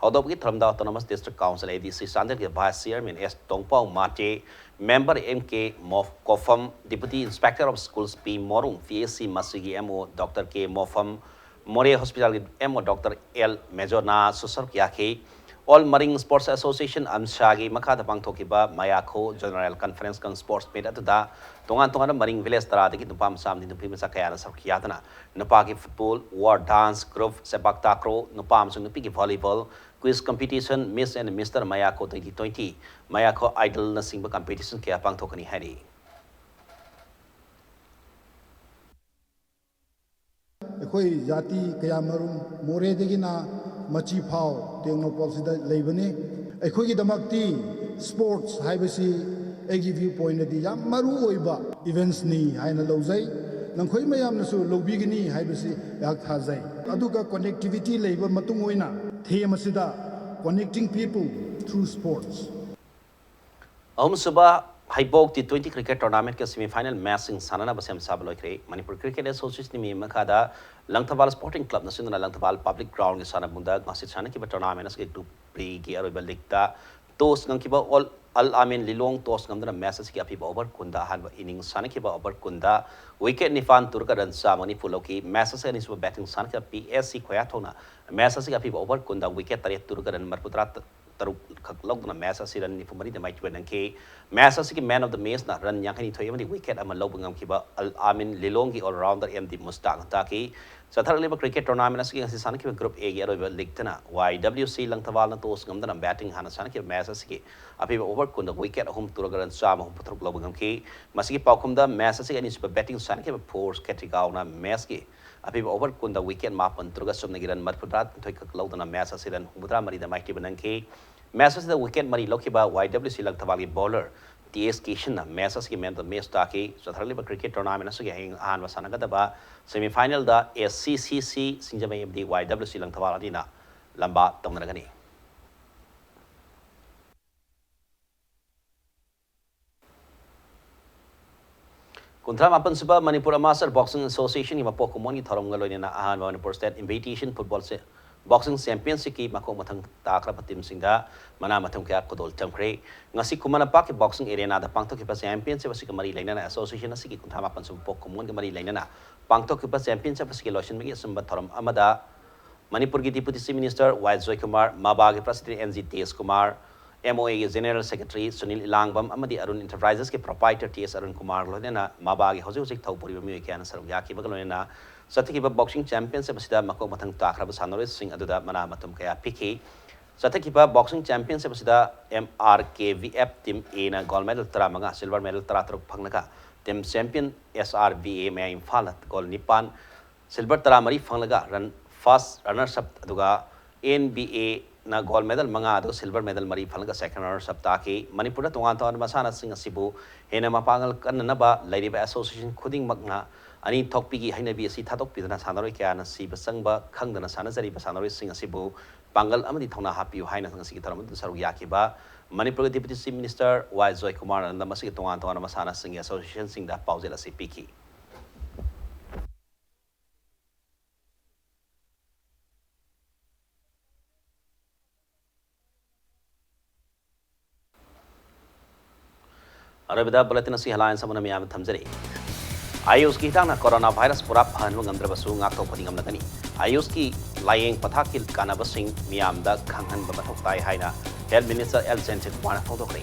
ꯍꯧꯗꯣꯛꯄꯒꯤ ꯊꯧꯔꯝꯗ autonomous district council, A D C ꯆꯥꯟꯗꯦꯜꯒꯤ vice chairman S Tongpao Mate, member M K ꯃꯣꯐ-, ꯀꯣꯐꯝ, deputy inspector of schools P Morung, P S C ꯃꯁꯤꯒꯤ ꯑꯦꯝ ꯑꯣ ꯗꯣꯛꯇꯔ ꯀꯦ ꯃꯣꯐꯝ, ꯃꯣꯔꯦ ꯍꯣꯁꯄꯤꯇꯥꯜꯒꯤ ꯑꯦꯝ ꯑꯣ ꯗꯣꯛꯇꯔ ꯑꯦꯜ ꯃꯦꯖꯣꯅꯥꯁꯨ ꯁꯔꯨꯛ ꯌꯥꯈꯤ꯫ ꯑꯣꯜ ꯃꯔꯤꯡ ꯁ꯭ꯄꯣꯔꯠꯁ ꯑꯦꯁꯣꯁꯤꯌꯦꯁꯟ, ꯑꯝꯁꯥꯒꯤ ꯃꯈꯥꯗ ꯄꯥꯡꯊꯣꯛꯈꯤꯕ ꯃꯌꯥꯈꯣ ꯖꯦꯅꯔꯦꯜ ꯀꯟꯐꯔꯦꯟꯁ ꯀꯝ ꯁ꯭ꯄꯣꯔꯠꯁ ꯃꯤꯠ ꯑꯗꯨꯗ ꯇꯣꯉꯥꯟ ꯇꯣꯉꯥꯟꯕ ꯃꯔꯤꯡ ꯚꯤꯂꯦꯖ ꯇꯔꯥꯗꯒꯤ ꯅꯨꯄꯥ ꯃꯆꯥ ꯑꯃꯗꯤ ꯅꯨꯄꯤ ꯃꯆꯥ ꯀꯌꯥꯅ ꯁꯔꯨꯛ ꯌꯥꯗꯨꯅ ꯅꯨꯄꯥꯒꯤ football, war dance group, sepak takraw, ꯅꯨꯄꯥ ꯑꯃꯁꯨꯡ ꯅꯨꯄꯤꯒꯤ volleyball, quiz competition, miss and mister ꯃꯌꯥꯈꯣ ꯇ꯭ꯋꯦꯟꯇꯤ ꯇ꯭ꯋꯦꯟꯇꯤ, ꯃꯌꯥꯈꯣ ꯑꯥꯏꯗꯜꯅꯆꯤꯡꯕ ꯀꯝꯄꯤꯇꯤꯁꯟ ꯀꯌꯥ ꯄꯥꯡꯊꯣꯛꯀꯅꯤ ꯍꯥꯏꯔꯤ꯫ ꯑꯩꯈꯣꯏ ꯖꯥꯇꯤ ꯀꯌꯥꯃꯔꯨꯝ ꯃꯣꯔꯦꯗꯒꯤꯅ ꯃꯆꯤ ꯐꯥꯎ ꯇꯦꯡꯅꯧꯄꯜꯁꯤꯗ ꯂꯩꯕꯅꯤ꯫ ꯑꯩꯈꯣꯏꯒꯤꯗꯃꯛꯇꯤ ꯁ꯭ꯄꯣꯔꯠꯁ ꯍꯥꯏꯕꯁꯤ ꯑꯩꯒꯤ ꯚ꯭ꯌꯨ ꯄꯣꯏꯟꯗꯗꯤ ꯌꯥꯝ ꯃꯔꯨ ꯑꯣꯏꯕ ꯏꯚꯦꯟꯠꯁꯅꯤ ꯍꯥꯏꯅ ꯂꯧꯖꯩ꯫ ꯅꯈꯣꯏ ꯃꯌꯥꯝꯅꯁꯨ ꯂꯧꯕꯤꯒꯅꯤ ꯍꯥꯏꯕꯁꯤ ꯑꯩꯍꯥꯛ ꯊꯥꯖꯩ꯫ ꯑꯗꯨꯒ ꯀꯅꯦꯛꯇꯤꯚꯤꯇꯤ ꯂꯩꯕ ꯃꯇꯨꯡ ꯑꯣꯏꯅ ꯊꯤꯝ ꯑꯁꯤꯗ Connecting People Through Sports꯫ ꯑꯍꯨꯝꯁꯨꯕ ꯍꯩꯕꯣꯛ ꯇꯤ ꯇ꯭ꯋꯦꯟꯇꯤ ꯀ꯭ꯔꯤꯀꯦꯠ ꯇꯣꯔꯅꯥꯃꯦꯟꯠꯀꯤ ꯁꯦꯃꯤ ꯐꯥꯏꯅꯦꯜ ꯃꯦꯆꯁꯤꯡ ꯁꯥꯟꯅꯅꯕ ꯁꯦꯝ ꯁꯥꯕ ꯂꯣꯏꯈ꯭ꯔꯦ꯫ ꯃꯅꯤꯄꯨꯔ ꯀ꯭ꯔꯤꯀꯦꯠ ꯑꯦꯁꯣꯁꯤꯌꯦꯁꯟꯒꯤ ꯃꯈꯥꯗ ꯂꯪꯊꯕꯥꯜ ꯁ꯭ꯄꯣꯔꯇꯤꯡ ꯀ꯭ꯂꯕꯅ ꯁꯤꯟꯗꯨꯅ ꯂꯪꯊꯕꯥꯜ ꯄꯕ꯭ꯂꯤꯛ ꯒ꯭ꯔꯥꯎꯟꯒꯤ ꯁꯥꯟꯅꯕꯨꯡꯗ ꯉꯁꯤ ꯁꯥꯟꯅꯈꯤꯕ ꯇꯣꯔꯅꯥꯃꯦꯟꯠ ꯑꯁꯤꯒꯤ ꯒ꯭ꯔꯨꯞ ꯕꯤꯒꯤ ꯑꯔꯣꯏꯕ ꯂꯤꯒꯇ ꯇꯣꯁ ꯉꯝꯈꯤꯕ ꯑꯣꯜ ꯑꯜ ꯑꯃꯤꯟ ꯂꯤꯂꯣꯡ ꯇꯣꯁ ꯉꯝꯗꯨꯅ ꯃꯦꯆ ꯑꯁꯤꯒꯤ ꯑꯄꯤꯕ ꯑꯣꯚꯔ ꯀꯨꯟꯗ ꯑꯍꯥꯟꯕ ꯏꯅꯤꯡꯁ ꯁꯥꯟꯅꯈꯤꯕ ꯑꯣꯚꯔ ꯀꯨꯟꯗ ꯋꯤꯀꯦꯠ ꯅꯤꯄꯥꯟ ꯇꯨꯔꯒ ꯔꯟ ꯆꯥꯝꯃ ꯅꯤꯐꯨ ꯂꯧꯈꯤ꯫ ꯃꯦꯆ ꯑꯁꯤ ꯑꯅꯤꯁꯨꯕ ꯕꯦꯇꯤꯡ ꯁꯥꯟꯅꯈꯤꯕ ꯄꯤ ꯑꯦꯁ ꯁꯤ ꯈꯣꯌꯥꯊꯣꯡꯅ ꯃꯦꯆ ꯑꯁꯤꯒꯤ ꯑꯄꯤꯕ ꯑꯣꯚꯔ ꯀꯨꯟꯗ ꯋꯤꯀꯦꯠ ꯇꯔꯦꯠ ꯇꯨꯔꯒ ꯔꯟ ꯃꯔꯤꯐꯨꯇꯔꯥ ꯇꯔꯨꯛ ꯈꯛ ꯂꯧꯗꯨꯅ ꯃꯦꯆ ꯑꯁꯤ ꯔꯟ ꯅꯤꯐꯨ ꯃꯔꯤꯗ ꯃꯥꯏꯊꯤꯕ ꯅꯪꯈꯤ꯫ ꯃꯦꯆ ꯑꯁꯤꯒꯤ ꯃꯦꯟ ꯑꯣꯐ ꯗ ꯃꯦꯆꯅ ꯔꯟ ꯌꯥꯡꯈꯩ ꯅꯤꯊꯣꯏ ꯑꯃꯗꯤ ꯋꯤꯀꯦꯠ ꯑꯃ ꯂꯧꯕ ꯉꯝꯈꯤꯕ ꯑꯜ ꯑꯃꯤꯟ ꯂꯤꯂꯣꯡꯒꯤ ꯑꯣꯜ ꯔꯥꯎꯟꯗꯔ ꯑꯦꯝ ꯗꯤ ꯃꯨꯁꯇꯥꯛꯅ ꯇꯥꯈꯤ꯫ ꯆꯠꯊꯔꯛꯂꯤꯕ ꯀ꯭ꯔꯤꯀꯦꯠ ꯇꯣꯔꯅꯥꯃꯦꯟꯠ ꯑꯁꯤꯒꯤ ꯉꯁꯤ ꯁꯥꯟꯅꯈꯤꯕ ꯒ꯭ꯔꯨꯞ ꯑꯦꯒꯤ ꯑꯔꯣꯏꯕ ꯂꯤꯒꯇꯅ ꯋꯥꯏ ꯗꯕ꯭ꯂꯤꯎ ꯁꯤ ꯂꯪꯊꯕꯥꯜꯅ ꯇꯣꯁ ꯉꯝꯗꯨꯅ ꯕꯦꯇꯤꯡ ꯍꯥꯟꯅ ꯁꯥꯟꯅꯈꯤꯕ ꯃꯦꯆ ꯑꯁꯤꯒꯤ ꯑꯄꯤꯕ ꯑꯣꯚꯔ ꯀꯨꯟꯗ ꯋꯤꯀꯦꯠ ꯑꯍꯨꯝ ꯇꯨꯔꯒ ꯔꯟ ꯆꯥꯝꯃ ꯍꯨꯝꯐꯨ ꯇꯔꯨꯛ ꯂꯧꯕ ꯉꯝꯈꯤ꯫ ꯃꯁꯤꯒꯤ ꯄꯥꯎꯈꯨꯝꯗ ꯃꯦꯆ ꯑꯁꯤꯒꯤ ꯑꯅꯤꯁꯨꯕ ꯕꯦꯇꯤꯡ ꯁꯥꯟꯅꯈꯤꯕ ꯐꯣꯔꯁ ꯈꯦꯇ꯭ꯔꯤꯒꯥꯎꯅ ꯃꯦꯆꯀꯤ ꯑꯄꯤꯕ ꯑꯣꯚꯔ ꯀꯨꯟꯗ ꯋꯤꯀꯦꯠ ꯃꯥꯄꯟ ꯇꯨꯔꯒ ꯆꯨꯝꯅꯒꯤ ꯔꯟ ꯃꯔꯤꯐꯨꯇꯔꯥ ꯅꯤꯊꯣꯏ ꯈꯛ ꯂꯧꯗꯨꯅ ꯃꯦꯆ ꯑꯁꯤ ꯔꯟ ꯍꯨꯝꯐꯨꯇꯔꯥ ꯃꯔꯤꯗ ꯃꯥꯏꯊꯤꯕ ꯅꯪꯈꯤ꯫ ꯃꯦꯆ ꯑꯁꯤꯗ ꯋꯤꯀꯦꯠ ꯃꯔꯤ ꯂꯧꯈꯤꯕ ꯋꯥꯏ ꯗꯕ꯭ꯂꯤꯎ ꯁꯤ ꯂꯪꯊꯕꯥꯜꯒꯤ ꯕꯣꯂꯔ ꯇꯤ ꯑꯦꯁ ꯀꯤꯁꯟꯅ ꯃꯦꯆ ꯑꯁꯤꯒꯤ ꯃꯦꯟ ꯑꯣꯐ ꯗ ꯃꯦꯆ ꯇꯥꯈꯤ꯫ ꯆꯠꯊꯔꯛꯂꯤꯕ ꯀ꯭ꯔꯤꯀꯦꯠ ꯇꯣꯔꯅꯥꯃꯦꯟ ꯑꯁꯤꯒꯤ ꯍꯌꯦꯡ ꯑꯍꯥꯟꯕ ꯁꯥꯟꯅꯒꯗꯕ ꯁꯦꯃꯤ ꯐꯥꯏꯅꯦꯜꯗ ꯑꯦꯁ ꯁꯤ ꯁꯤ ꯁꯤ ꯁꯤꯡꯖꯃꯩ ꯑꯃꯗꯤ ꯋꯥꯏ ꯗꯕ꯭ꯂꯤꯎ ꯁꯤ ꯂꯪꯊꯕꯥꯜ ꯑꯅꯤꯅ ꯂꯝꯕꯥ ꯇꯧꯅꯔꯒꯅꯤ꯫ ꯀꯨꯟꯊ꯭ꯔꯥ ꯃꯥꯄꯟ ꯁꯨꯕ ꯃꯅꯤꯄꯨꯔ ꯑꯃꯥꯁꯔ ꯕꯣꯛꯁꯤꯡ ꯑꯦꯁꯣꯁꯤꯌꯦꯁꯟꯒꯤ ꯃꯄꯣꯛ ꯀꯨꯝꯑꯣꯟꯒꯤ ꯊꯧꯔꯝꯒ ꯂꯣꯏꯅꯅ ꯑꯍꯥꯟꯕ ꯃꯅꯤꯄꯨꯔ ꯁ꯭ꯇꯦꯠ ꯏꯟꯚꯤꯇꯦꯁꯟ ꯐꯨꯠꯕꯣꯜ ꯁꯦ-, ꯕꯣꯛꯁꯤꯡ ꯆꯦꯝꯄꯤꯌꯟꯁꯤꯞꯀꯤ ꯃꯀꯣꯛ ꯃꯊꯪ ꯇꯥꯈ꯭ꯔꯕ ꯇꯤꯝꯁꯤꯡꯗ ꯃꯅꯥ ꯃꯊꯨꯝ ꯀꯌꯥ ꯈꯨꯗꯣꯜ ꯇꯝꯈ꯭ꯔꯦ꯫ ꯉꯁꯤ ꯈꯨꯃꯟ ꯂꯝꯄꯥꯛꯀꯤ ꯕꯣꯛꯁꯤꯡ ꯑꯦꯔꯦꯅꯥꯗ ꯄꯥꯡꯊꯣꯛꯈꯤꯕ ꯆꯦꯝꯄꯤꯌꯟꯁꯤꯞ ꯑꯁꯤꯒꯤ ꯃꯔꯤ ꯂꯩꯅꯅ ꯑꯦꯁꯣꯁꯤꯌꯦꯁꯟ ꯑꯁꯤꯒꯤ ꯀꯨꯟꯊ꯭ꯔꯥ ꯃꯥꯄꯟ ꯁꯨꯕ ꯄꯣꯛ ꯀꯨꯝꯑꯣꯟꯒ ꯃꯔꯤ ꯂꯩꯅꯅ ꯄꯥꯡꯊꯣꯛꯈꯤꯕ ꯆꯦꯝꯄꯤꯌꯟꯁꯤꯞ ꯑꯁꯤꯒꯤ ꯂꯣꯏꯁꯤꯟꯕꯒꯤ ꯑꯆꯨꯝꯕ ꯊꯧꯔꯝ ꯑꯃꯗ ꯃꯅꯤꯄꯨꯔꯒꯤ deputy chief minister Y Joykumar, ꯃꯕꯥꯒꯤ president N G Tejkumar, M O ꯑꯦꯒꯤ ꯖꯦꯅꯦꯔꯦꯜ ꯁꯦꯀ꯭ꯔꯦꯇꯔꯤ ꯁꯨꯅꯤꯜ ꯏꯂꯥꯡꯕꯝ ꯑꯃꯗꯤ ꯑꯔꯨꯟ ꯏꯟꯇꯔꯄ꯭ꯔꯥꯏꯖꯦꯁꯀꯤ proprietor T S Arun Kumar ꯂꯣꯏꯅꯅ ꯃꯕꯥꯒꯤ ꯍꯧꯖꯤꯛ ꯍꯧꯖꯤꯛ ꯊꯧ ꯄꯨꯔꯤꯕ ꯃꯤꯑꯣꯏ ꯀꯌꯥꯅ ꯁꯔꯨꯛ ꯌꯥꯈꯤꯕꯒ ꯂꯣꯏꯅꯅ ꯆꯠꯊꯈꯤꯕ ꯕꯣꯛꯁꯤꯡ ꯆꯦꯝꯄꯤꯌꯟꯁꯤꯞ ꯑꯁꯤꯗ ꯃꯀꯣꯛ ꯃꯊꯪ ꯇꯥꯈ꯭ꯔꯕ ꯁꯥꯟꯅꯔꯣꯏꯁꯤꯡ ꯑꯗꯨꯗ ꯃꯅꯥ ꯃꯊꯨꯝ ꯀꯌꯥ ꯄꯤꯈꯤ꯫ ꯆꯠꯊꯈꯤꯕ ꯕꯣꯛꯁꯤꯡ ꯆꯦꯝꯄꯤꯌꯟꯁꯤꯞ ꯑꯁꯤꯗ ꯑꯦꯝ ꯑꯥꯔ ꯀꯦ ꯚꯤ ꯑꯦꯐ ꯇꯤꯝ ꯑꯦꯅ ꯒꯣꯜ ꯃꯦꯗꯜ ꯇꯔꯥꯃꯉꯥ, ꯁꯤꯜꯚꯔ ꯃꯦꯗꯜ ꯇꯔꯥꯇꯔꯨꯛ ꯐꯪꯂꯒ team champion S R V A ꯃꯌꯥꯏ ꯏꯝꯐꯥꯜꯅ ꯒꯣꯜ ꯅꯤꯄꯥꯟ, ꯁꯤꯜꯚꯔ ꯇꯔꯥꯃꯔꯤ ꯐꯪꯂꯒ ꯔꯟ ꯐꯥꯔꯁ ꯔꯟꯅꯔꯁ ꯑꯞ, ꯑꯗꯨꯒ ꯑꯦꯟ ꯕꯤ ꯑꯦꯅ ꯒꯣꯜ ꯃꯦꯗꯜ ꯃꯉꯥ ꯑꯗꯨꯒ ꯁꯤꯜꯚꯔ ꯃꯦꯗꯜ ꯃꯔꯤ ꯐꯪꯂꯒ ꯁꯦꯀꯦꯟ ꯔꯟꯅꯔꯁ ꯑꯞ ꯇꯥꯈꯤ꯫ ꯃꯅꯤꯄꯨꯔꯗ ꯇꯣꯉꯥꯟ ꯇꯣꯉꯥꯟꯕ ꯃꯁꯥꯟꯅꯁꯤꯡ ꯑꯁꯤꯕꯨ ꯍꯦꯟꯅ ꯃꯄꯥꯡꯒꯜ ꯀꯟꯅꯅꯕ ꯂꯩꯔꯤꯕ ꯑꯦꯁꯣꯁꯤꯌꯦꯁꯟ ꯈꯨꯗꯤꯡꯃꯛꯅ ꯑꯅꯤ ꯊꯣꯛꯄꯤꯒꯤ ꯍꯩꯅꯕꯤ ꯑꯁꯤ ꯊꯥꯗꯣꯛꯄꯤꯗꯨꯅ ꯁꯥꯟꯅꯔꯣꯏ ꯀꯌꯥꯅ ꯁꯤꯕ ꯆꯪꯕ ꯈꯪꯗꯅ ꯁꯥꯟꯅꯖꯔꯤꯕ ꯁꯥꯟꯅꯔꯣꯏꯁꯤꯡ ꯑꯁꯤꯕꯨ ꯄꯥꯡꯒꯜ ꯑꯃꯗꯤ ꯊꯧꯅꯥ ꯍꯥꯞꯄꯤꯌꯨ ꯍꯥꯏꯅ ꯉꯁꯤꯒꯤ ꯊꯧꯔꯝ ꯑꯗꯨꯗ ꯁꯔꯨꯛ ꯌꯥꯈꯤꯕ ꯃꯅꯤꯄꯨꯔꯒꯤ ꯗꯤꯄꯨꯇꯤ ꯆꯤꯐ ꯃꯤꯅꯤꯁꯇꯔ ꯋꯥꯏ ꯖꯣꯏꯀꯨꯃꯥꯔꯅ ꯂꯝꯗꯝ ꯑꯁꯤꯒꯤ ꯇꯣꯉꯥꯟ ꯇꯣꯉꯥꯟꯕ ꯃꯁꯥꯟꯅꯁꯤꯡꯒꯤ ꯑꯦꯁꯣꯁꯤꯌꯦꯁꯟꯁꯤꯡꯗ ꯄꯥꯎꯖꯦꯜ ꯑꯁꯤ ꯄꯤꯈꯤ꯫ ꯑꯔꯣꯏꯕꯗ ꯕꯨꯂꯦꯇꯤꯟ ꯑꯁꯤ ꯍꯦꯗꯂꯥꯏꯟꯁ ꯑꯃꯅ ꯃꯤꯌꯥꯝꯗ ꯊꯝꯖꯔꯤ꯫ ꯑꯥꯌꯨꯁꯀꯤ ꯍꯤꯗꯥꯛꯅ ꯀꯣꯔꯣꯅꯥ ꯚꯥꯏꯔꯁ ꯄꯨꯔꯥ ꯐꯍꯟꯕ ꯉꯝꯗ꯭ꯔꯕꯁꯨ ꯉꯥꯛꯊꯣꯛꯄꯗꯤ ꯉꯝꯂꯒꯅꯤ꯫ ꯑꯥꯌꯨꯁꯀꯤ ꯂꯥꯌꯦꯡ ꯄꯊꯥꯞꯀꯤ ꯀꯥꯟꯅꯕꯁꯤꯡ ꯃꯤꯌꯥꯝꯗ ꯈꯪꯍꯟꯕ ꯃꯊꯧ ꯇꯥꯏ ꯍꯥꯏꯅ ꯍꯦꯜꯊ ꯃꯤꯅꯤꯁꯇꯔ ꯑꯦꯜ ꯖꯌꯟꯇ ꯀꯨꯃꯥꯔꯅ ꯐꯣꯡꯗꯣꯛꯈ꯭ꯔꯦ꯫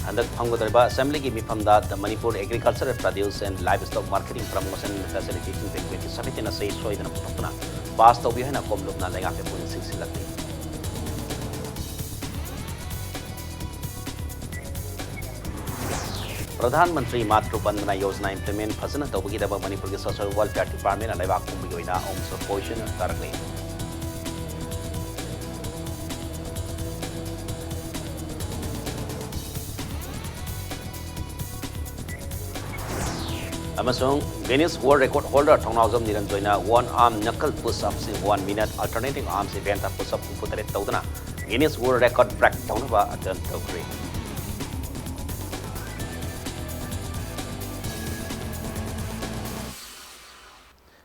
ꯍꯟꯗꯛ ꯐꯝꯒꯗꯧꯔꯤꯕ ꯑꯦꯁꯦꯝꯕ꯭ꯂꯤꯒꯤ ꯃꯤꯐꯝꯗ The Manipur Agricultural Produce and Livestock Marketing Promotion and Facilitation Bill twenty seventeen ꯑꯁꯤ ꯁꯣꯏꯗꯅ ꯄꯨꯊꯣꯛꯇꯨꯅ ꯄꯥꯁ ꯇꯧꯕꯤꯌꯨ ꯍꯥꯏꯅ ꯀꯣꯝꯂꯨꯞꯅ ꯂꯩꯉꯥꯛꯄ ꯄꯨꯛꯅꯤꯡ ꯆꯤꯡꯁꯤꯜꯂꯛꯂꯤ꯫ ꯄ꯭ꯔꯙꯥꯟ ꯃꯟꯇ꯭ꯔꯤ ꯃꯥꯇ꯭ꯔꯨ ꯕꯟꯗꯅꯥ ꯌꯣꯖꯅꯥ ꯏꯝꯄ꯭ꯂꯤꯃꯦꯟ ꯐꯖꯅ ꯇꯧꯕꯒꯤꯗꯃꯛ ꯃꯅꯤꯄꯨꯔꯒꯤ ꯁꯣꯁꯤꯌꯦꯜ ꯋꯦꯜꯐꯤꯌꯔ ꯗꯤꯄꯥꯔꯠꯃꯦꯟꯅ ꯂꯩꯕꯥꯛ ꯄꯨꯝꯕꯒꯤ ꯑꯣꯏꯅ ꯑꯍꯨꯝꯁꯨꯕ ꯄꯣꯖꯤꯁꯟ ꯇꯥꯔꯛꯂꯤ꯫ ꯑꯃꯁꯨꯡ Guinness World Record holder ꯊꯧꯅꯥꯎꯖꯝ ꯅꯤꯔꯟꯖꯣꯏꯅ one arm knuckle push-up ꯁꯤ one minute, alternating arms event push-up ꯍꯨꯝꯐꯨ ꯇꯔꯦꯠ ꯇꯧꯗꯨꯅ Guinness World Record break ꯇꯧꯅꯕ attempt ꯇꯧꯈ꯭ꯔꯦ꯫